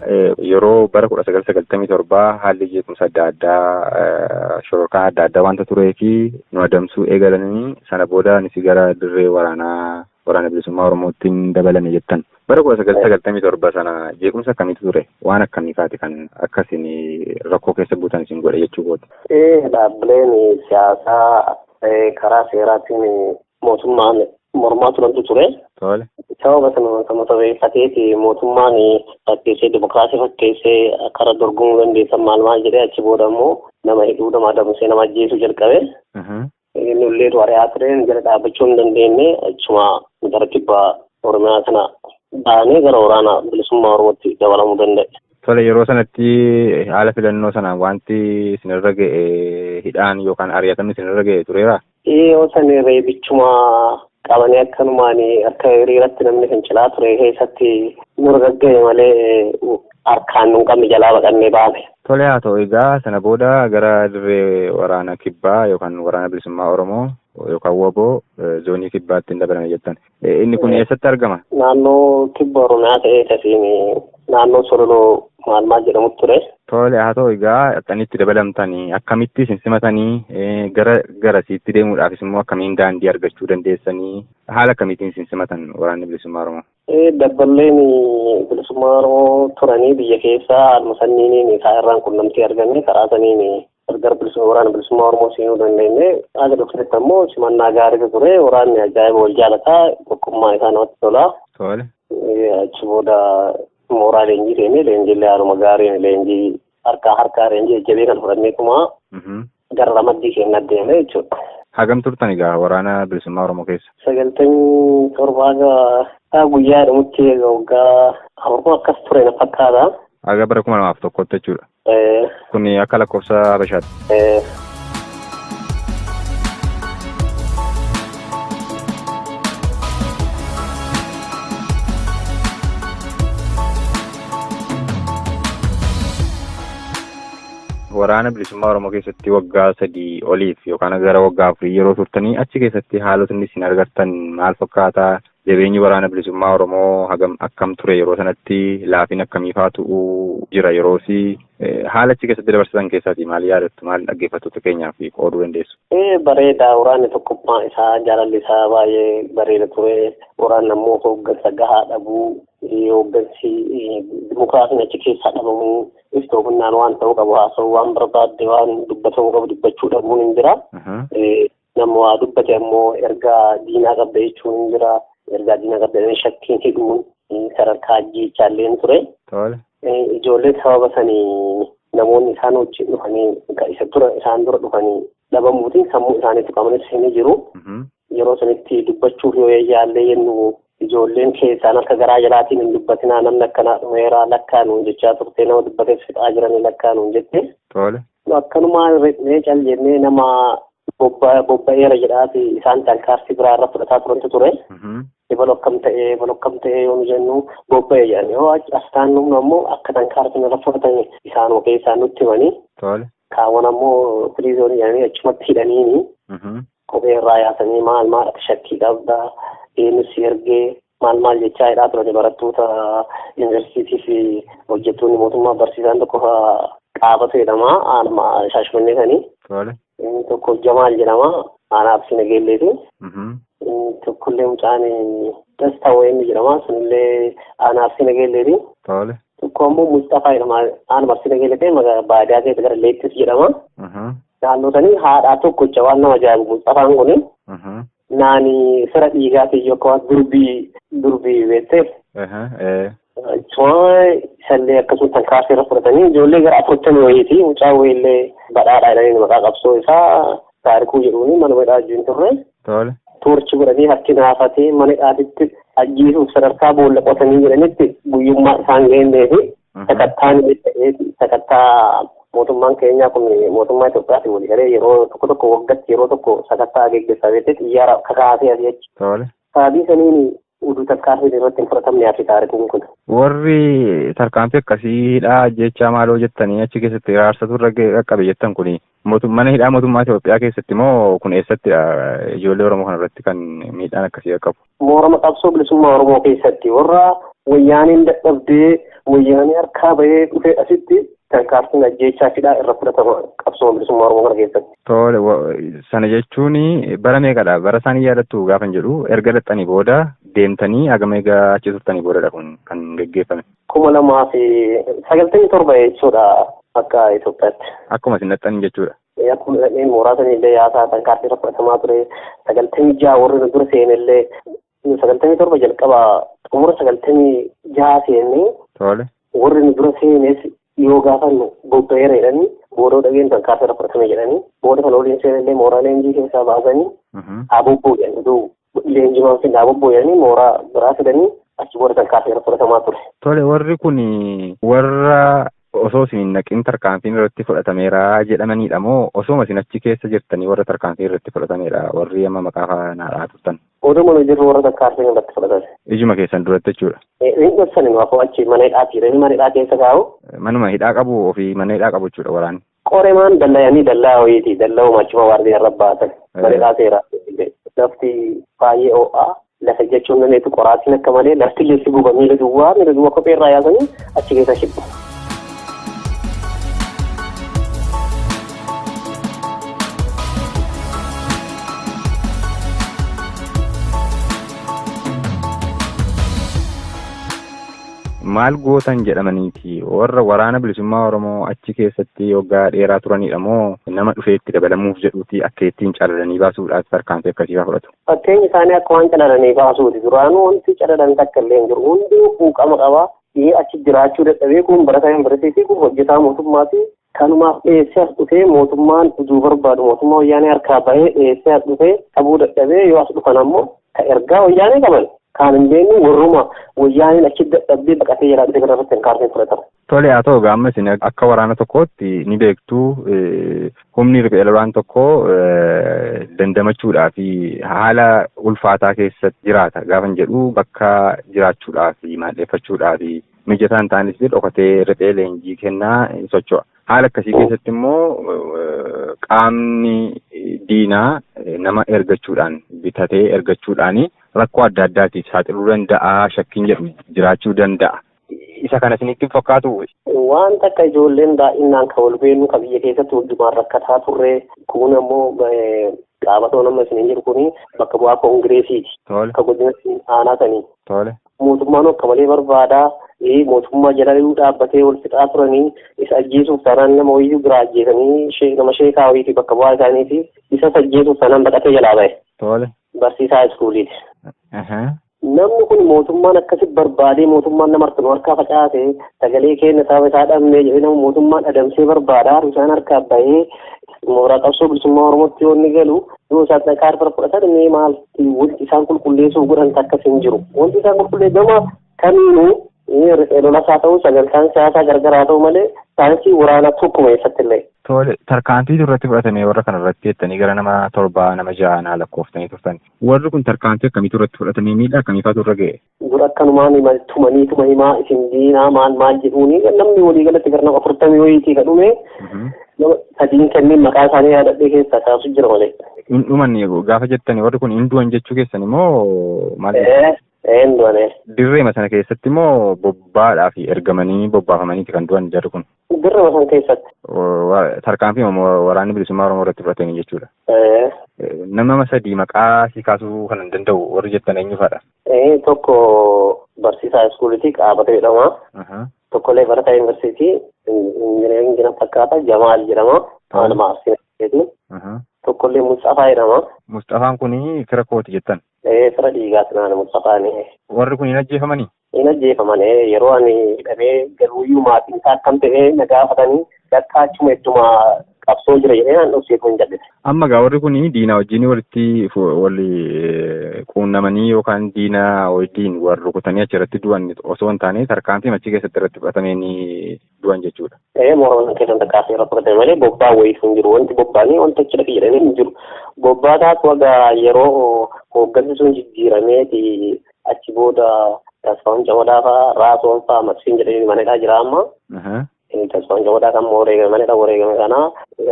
yeroo bara 1997 haalli jeequmsa adda addaa shororkaan adda addaa wanta turee fi nu adamsuu eegalanii sana booda nuti gara dirree waraanaa Waraana Bilisummaa Oromootti dabalame jettan. Bara 1997 sana jeequmsa akkamiitu ture? Waan akkamii faati kan akkasiin rakkoo keessa buutan isin godhe jechuu kooti? Dhaabbileen siyaasaa karaa seeraatiin mootummaan mormaa turantu ture. Tole. Sababa sana sababeeffateeti mootummaan fakkeessee dimokiraasii fakkeessee karaa dorgomuu dandeessan maal maal jedhee achi booda immoo nama hidhuu nama adamsee nama ajjeesuu jalqabe. Inni illee ari'aa tureen jala dhaabbachuu hin dandeenye achuma gara kibba Oromiyaa kana baanee gara waraana bilisummaa Oromootti dabalamuu danda'e. Tole, yeroo sanatti haala filannoo sanaan wanti isinirra ga'e, hidhaan yookaan ari'atamni isinirra ga'e tureera? Yoo san reebichuma qabanii akkanumaan akka hiriiratti namni fincilaa ture keessatti nurra gagga'e malee harkaan nun qabne, jalaa baqannee baane. Tole, haa ta'u, egaa sana booda gara dirree waraana kibbaa yookaan Waraana Bilisummaa Oromoo yookaan WBO zoonii kibbaatti hin dabalame jettan. Inni kun eessatti argama? Naannoo kibba Oromiyaa ta'ee tasiin naannoo Sololoo maal maal jedhamutti ture. Tole, haa ta'u, egaa akkamitti dabalamtanii, akkamitti isin simatanii, gara garasiitti deemuudhaafis immoo akkamiin daandii argachuu dandeessanii, haala akkamiitiin isin simatan Waraanni Bilisummaa Oromoo? Dabballeen bilisummaa Oromoo turanii biyya keessaa haaluma sanniiniin isaa irraan qunnamtii arganne, karaa saniin gargar bilisummaa Waraana Bilisummaa Oromoo seenuu dandeenye. Haga dhufetti ammoo simannaa gaariitu ture. Waraanni ajaa'iba wal jaalataa, tokkummaa isaa namatti tola. Tole. Achi booda mooraa leenjii deemee, leenjiillee haaluma gaariin leenjii harkaa harkaa leenjii jajjabee kan fudhanneetuma gara ramaddii keenya deeme jechuudha. Hagam turtan egaa Waraana Bilisummaa Oromoo keessa? 97 haga guyyaa jedhamutti waggaa 4 akkas ture na fakkaata. Haga bara 2001tti jechuudha. Kun akka lakkoofsa Habashaatti. Waraana Bilisummaa Oromoo keessatti waggaa 3 oliif yookaan gara waggaa 4 yeroo turtanii achi keessatti haalotni isin argattan maal fakkaataa? Jabeenyi Waraana Bilisummaa Oromoo hagam akkam ture yeroo sanatti? Laafin akkamiifaatu jira yeroosi? Haala achi keessatti dabarsitan keessaati maal yaadattu, maal dhaggeeffattoota keenyaaf qooduu dandeessu? Bareeda, waraanni tokkummaa isaa, jaalalli isaa baay'ee bareeda ture. Waraanni ammoo hooggansa gahaa dhabuu, hooggansi dimokiraasiin achi keessaa dhabamuu, iftoominaan waan ta'uu qabu haasa'uu, waan barbaadde waan dubbatamuu qabu dubbachuu dhabuun hin jira. Nama waa dubbate ammoo ergaa diinaa qabda jechuun hin jira. Ergaa diinaa qabda shakkiin hidhuun sadarkaa ajjeechaalleen ture. Ijoollee sababa sanii namoonni isaan wajjin dhufanii isa dura isaan dura dhufanii dhabamuutiin sammuu isaanii tuqamanis ni jiru. Yeroo sanitti dubbachuuf yoo yaallee jennu, ijoolleen keessaan harka garaa jalaatiin hin dubbatinaa, namni akkanaa dhumeeraa lakkaanuun jechaa turte, nama dubbateef fixaa jiranii lakkaanuun jette. Akkanumaan riphnee cal jennee nama bobba'eera jedhaati isaan tarkaanfii biraa irra fudhataa turantu ture. Ebaloo akkam ta'ee, ebaloo akkam ta'ee yoo nu jennu, bobba'e jedhani. Yoo as taannu ammoo akka tarkaanfii irra fudhatan isaanuma keessaa nutti himanii. Kaawwan ammoo firiizoonii jedhanii achumatti hidhaniini. Kophee irraa yaasanii, maal maal ati shakkii qabdaa, eenyu si ergee, maal maal jechaa hidhaa turani. Barattoota yuunivarsiitii fi hojjettoonni mootummaa, barsiisaan tokko Qaabatu jedhama, aanuma Shaashmannee sanii. Inni tokko Jamaal jedhama, aanaa Arsii Nageelleeti. Inni tokkollee mucaan Dastaa Wayinni jedhama, sunillee aanaa Arsii Nageelleeti. Tokko ammoo Mustafaa jedhama, aanuma Arsii Nageellee ta'e magaalaa baadiyaa keessa gara Leettis jedhama. Naannoo sanii haadhaa tokkocha. Waan nama ajaa'ibu, Mustafaan kuni naani fira dhiigaatii yookaan durbii durbii beekteef. Achuma isallee akkasuma tarkaanfii irra fudhatanii ijoollee gara 40 wayiiti. Mucaa wayiillee Badhaadhaa jedhanii maqaa qabsoo isaa Taarikuu jedhuuni mana hidhaa wajjin turre. Toorchi godhanii harki naafatee mana hidhaatitti ajjeesuuf sadarkaa boolla qotanii jedhanitti guyyummaa isaan geennee fi sakattaan sakattaa mootummaan keenyaa kun mootummaa Itoophiyaatiin walii galee yeroo tokko tokko waggaatti yeroo tokko sakattaa geggeessaa beektee xiyyaara kakaasee asii achi. Sababii saniin uduu tarkaanfiin irratti hin fudhatamne hafe Taarikuun kun. Warri tarkaanfii akkasii hidhaa jechaa maaloo jettanii achi keessatti raarsatu irra qaqqabe jettan kuni mana hidhaa mootummaa Itoophiyaa keessatti moo kun eessattidha ijoollee Oromoo kana irratti kan miidhaan akkasii qaqqabu? Moorama qabsoo bilisummaa Oromoo keessatti warra wayyaaniin dadhabdee wayyaanii harkaa bahee dhufee asitti tarkaanfiin ajjeechaa fidhaa irra fudhatama qabsoo bilisummaa Oromoo kana keessatti. Tole, sana jechuun bara meeqadha? Bara isaanii yaadattu gaafan jedhu, erga dhaxxanii booda deemtanii hagam egaa achi turtanii boodadha kun kan geggeeffame? 2097 jechuudha akka Itoophiyaatti. Akkuma isin dhaxxanii jechuudha. Akkuma dhaqneen mooraa sanillee yaasaa tarkaanfii irra fudhatamaa ture. 96 warri nu dura seenellee, 97 jalqaba, xumura 96 seennee. Warri nu dura seenes yoo gaafannu bobba'eera jedhanii, booda dhageen tarkaanfii irra fudhatame jedhanii, booda kana waliin seenellee mooraa leenjii keessaa baasanii haa bobba'u jedhanii, leenjii maan finna haa bobba'u jedhanii mooraa biraa fidanii Achi booda tarkaanfii irra fudhatamaa ture. Tole, warri kun warra osoo isin hin naqin tarkaanfiin irratti fudhatameera jedhamanidha moo osoo isin achi keessa jirtanii warra tarkaanfii irratti fudhatameedha warri amma maqaa faanaadhaa turtan? Oduma nu jirru warra tarkaanfiin irratti fudhatame. Ijuma keessan duratti jechuudha. Inni gorsani nu afoo achi mana hidhaati. Inni mana hidhaa keessa kaa'u. Manuma hidhaa qabu ofii mana hidhaa qabu jechuudha waraanni. Qoremaan dallayanii dallaa wayiiti. Dalla'uma achuma waardiyaa irra baasan. Mana hidhaa seeraa. Lafti baay'ee ho'aa. Lafa jechuun nameetu qoraatiin akka malee lafti illee guba miila duwwaa kophee irraa yaasanii achi keessa shibbu. Maal gootan jedhamaniiti warra waraana bilisummaa Oromoo achi keessatti waggaa dheeraa turanidha moo nama dhufee itti dabalamuuf jedhuuti akka ittiin calalanii baasuudhaaf tarkaanfii akkasii fa'aa fudhatu? Fakkeenyi isaanii akka waan calalanii baasuuti. Duraanuu wanti calalan takka illee hin jiru. Hunduu quuqama qaba. Achi jiraachuu dadhabee kun barataa yuunivarsiitii kun hojjetaa mootummaati. Kanumaaf dhiyeessee as dhufee mootummaan utuu barbaadu mootummaa wayyaanee harkaa bahee dhiyeessee as dhufee qabuu dadhabee yoo as dhufan ammoo ka ergaa wayyaanee qaban. Kaan hin beeknu warruma wayyaaneen achi dadhabdee baqatee jalaa dhufe kana irratti tarkaanfiin fudhatama. Tole, haa ta'u gaama isin akka waraana tokkootti ni beektu humni riphee lolaan tokko dandamachuudhaa fi haala ulfaataa keessa jiraata gaafan jedhu bakka jiraachuudhaa fi maadheeffachuudhaa fi mijataa hin taanes dhokatee riphee leenjii kennaa socho'a. Haala akkasii keessatti immoo qaamni diinaa nama ergachuudhaan bitatee ergachuudhaan rakkoo adda addaatiif saaxiluu danda'a shakkiin jedhu jiraachuu danda'a. Isa kana isinitti fakkaatu? Waan takka ijoolleen baay'inaan kan wal beeknu kan biyya keessatti hundumaan rakkataa turre kun ammoo qaabatoo nama isiniin jiru kuni bakka bu'aa koongireesiiti. Akka godina aanaa sanii. Mootummaan akka malee barbaadaa mootummaa jala dhaabbatee wal fixaa turanii isa ajjeesuuf taanaan nama wayyuu biraa ajjeesanii nama sheekaa wayiiti bakka bu'aa isaaniiti isa ajjeesuuf taanaan baqatee jalaa bahe. Barsiisaa iskuuliiti. Namni kun mootummaan akkasi barbaadee mootummaan nama harka nu harkaa facaase sagalee keenya saba isaa dhabnee jedhee nama mootummaan adamsee barbaadaa isaan harkaa bahee mooraa qabsoo bilisummaa Oromootti yoo inni galu yoo isaan dhaqaa fudhatan mee maal wanti isaan qulqulleessuuf godhan akkas hin jiru. Wanti isaan qulqulleessu gama kamiinuu riphee lolas haa ta'u sagantaan siyaasaa gargar haa ta'u malee saayinsii waraanaa tokkuma eessatti illee. Tole, tarkaanfii irratti fudhatame warra kana irratti jettanii gara nama 7 nama 6 naa lakkooftanii turtan. Warri kun tarkaanfii akkamiitu irratti fudhatamee miidhaa akkamiifaatu irra ga'e? Dura akkanumaan tumanii tuma himaa isin diinaa maal maal jedhuuni namni walii galatti gara nama 40 wayiitii kan dhume nama 3 kanneen maqaa isaanii yaadadhee keessaa kaasu jira malee. Hin dhuman gaafa jettanii warri kun hin du'an jechuu keessan immoo maal? Hin du'an. Dirreema sana keessatti immoo bobbaadhaa fi ergamanii bobbaafamaniiti kan du'an jarri kun. Dirreema sana keessatti. Tarkaanfii waraanni bilisummaa Oromoo irratti fudhatanii jechuudha. Nama 3 maqaa si kaasuu kan hin danda'u warri jettan eenyu fa'aadha? Tokko barsiisaa iskuulitii Qaabata jedhama. Tokkollee barataa yuunivarsiitii injineeringi fakkaata Jamaal jedhama. Waanuma Arsii. Tokkollee Mustafaa jedhama. Mustafaan kun fira kooti jettan? Fira dhiigaati naani Mustafaan. Warri kun hin ajjeefamanii? Hin ajjeefaman. Yeroo ani hidhamee galuuyyuu maatiin isaa akkam ta'ee na gaafatanii dakka achuma ittuma qabsoo jira jedhee naan dhokseetu hin jal'ise. Amma gaa warri kun diinaa wajjin walitti quunnamanii yookaan diinaa wajjin warri rukutanii achirratti du'an osoo hin taane tarkaanfii achi keessatti irratti fudhatamanii du'an jechuudha. Mooraa keessatti tarkaanfii irratti fudhatame malee bobbaa wayiitu hin jiru. Wanti bobbaanii wanti achi dhaqi jedhanii hin jiru. Bobbaa taatu egaa yeroo hooggansi sun jijjiirameeti achi booda Tasfaa'uun Camadaa fa'aa Raasoon fa'aa Maqsiin jedhanii mana hidhaa jira amma. Tasfaa'uun Camadaa kan wareegame mana hidhaa wareegame kana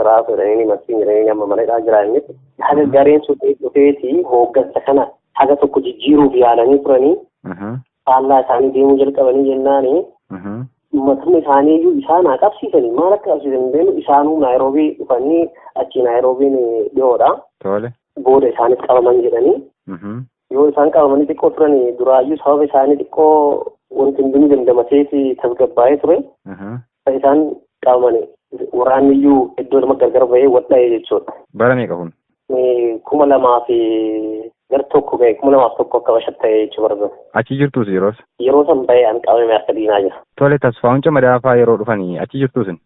Raasoo jedhanii Maqsiin jedhanii amma mana hidhaa jira inni. Haga gareen sun dhufeeti hooggansa kana haga tokko jijjiiruuf yaalanii turanii faallaa isaanii deemuu jalqabanii jennaani uummatni isaanii iyyuu isaan haa qabsiisanii maal akka qabsiisan hin beeknu isaanuu Naayiroobii dhufanii achi Naayiroobiin dhiyoodha. Booda isaanis qabaman jedhanii. Yoo isaan qabamanii xiqqoo turanii duraayyuu sababa isaanii xiqqoo wanti hundinuu dandamateeti tasgabbaa'ee ture. Isaan qabamanii waraanni iyyuu iddoo lama gargar bahee wal dha'ee jechuudha. Bara meeqa kun? 2001 ga'e 2001 akka bashatti ta'e jechuudha bara. Achi jirtuus yeroos? Yeroo san bahee an qabame harka diinaa jira. Tole, Tasfaa'uun Camadaa fa'aa yeroo dhufanii achi jirtuusin?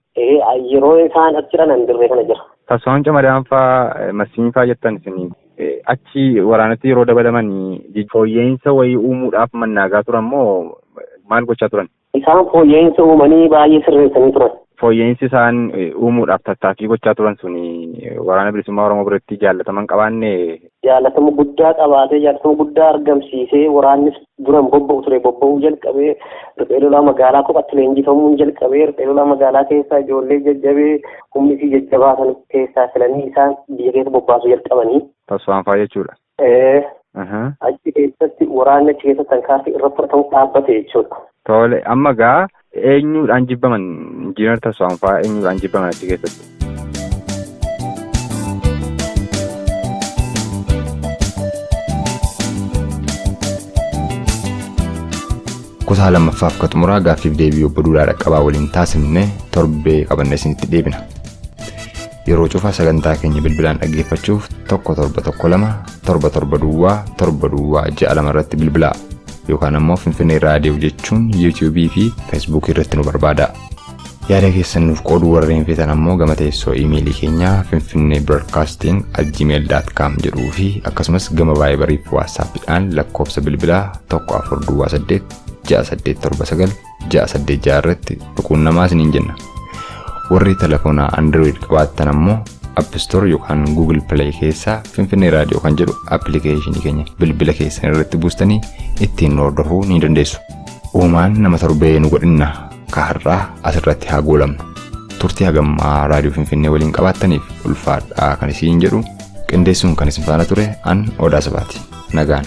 Yeroo isaan achi jiran an dirree kana jira. Tasfaa'uun Camadaa fa'aa Masiin fa'aa jettan isin Achi waraanatti yeroo dabalaman fooyya'insa wayii uumuudhaaf mannaagaa turan moo maal gochaa turan? Isaan fooyya'insa uumanii baay'ee sirreessanii turan. Fooyya'insi isaan uumuudhaaf tattaaffii gochaa turan sun waraana bilisummaa Oromoo biratti jaallataman qabaanne. Jaallatama guddaa qabaatee jaallatama guddaa argamsiisee waraannis duran bobba'u ture bobba'uu jalqabee riphee lolaa magaalaa kophatti leenjifamuun jalqabee riphee lolaa magaalaa keessaa ijoollee jajjabee humni fi jajjabaa san keessaa filanii isaan biyya keessa bobbaasuu jalqabanii. Tasfaan fa'aa jechuudha. Achi keessatti waraanni achi keessatti tarkaanfii irra fudhatamu dhaabbate jechuudha. Tole amma gaa eenyuudhaan jibbaman injiinar Tasfaan fa'aa eenyuudhaan jibbaman achi keessatti? Kutaa lammaffaaf ka xumuraa gaaffiif deebii obbo Duulaa Dhaqqabaa waliin taasifne torbee qabanne isinitti deebina. Yeroo cufaa sagantaa keenya bilbilaan dhaggeeffachuuf 1712 77 duwwaa 7 duwwaa 6 2 irratti bilbilaa yookaan ammoo Finfinnee Raadiyoo jechuun yuutuubii fi feesbuukii irratti nu barbaada. Yaada keessan nuuf qooduu warreen feetan ammoo gama teessoo iimeelii keenyaa finfinneebroadcasting@gmail.com jedhuu fi akkasumas gama vaayibarii fi waatsaappiidhaan lakkoofsa bilbilaa 1428 6879 686 irratti quunnamaa isiniin jenna. Warri telefoonaa Android qabaattan ammoo App Store yookaan Google Play keessaa Finfinnee Raadiyoo kan jedhu appilikeeshinii keenya bilbila keessan irratti buustanii ittiin nu hordofuu ni dandeessu. Uumaan nama torbee nu godhinna ka har'aa asirratti haa goolamnu. Turtii hagammaa Raadiyoo Finfinnee waliin qabaattaniif ulfaadhaa kan isiin jedhu qindeessuun kan isin faana ture an Odaa Sabaati. Nagaan.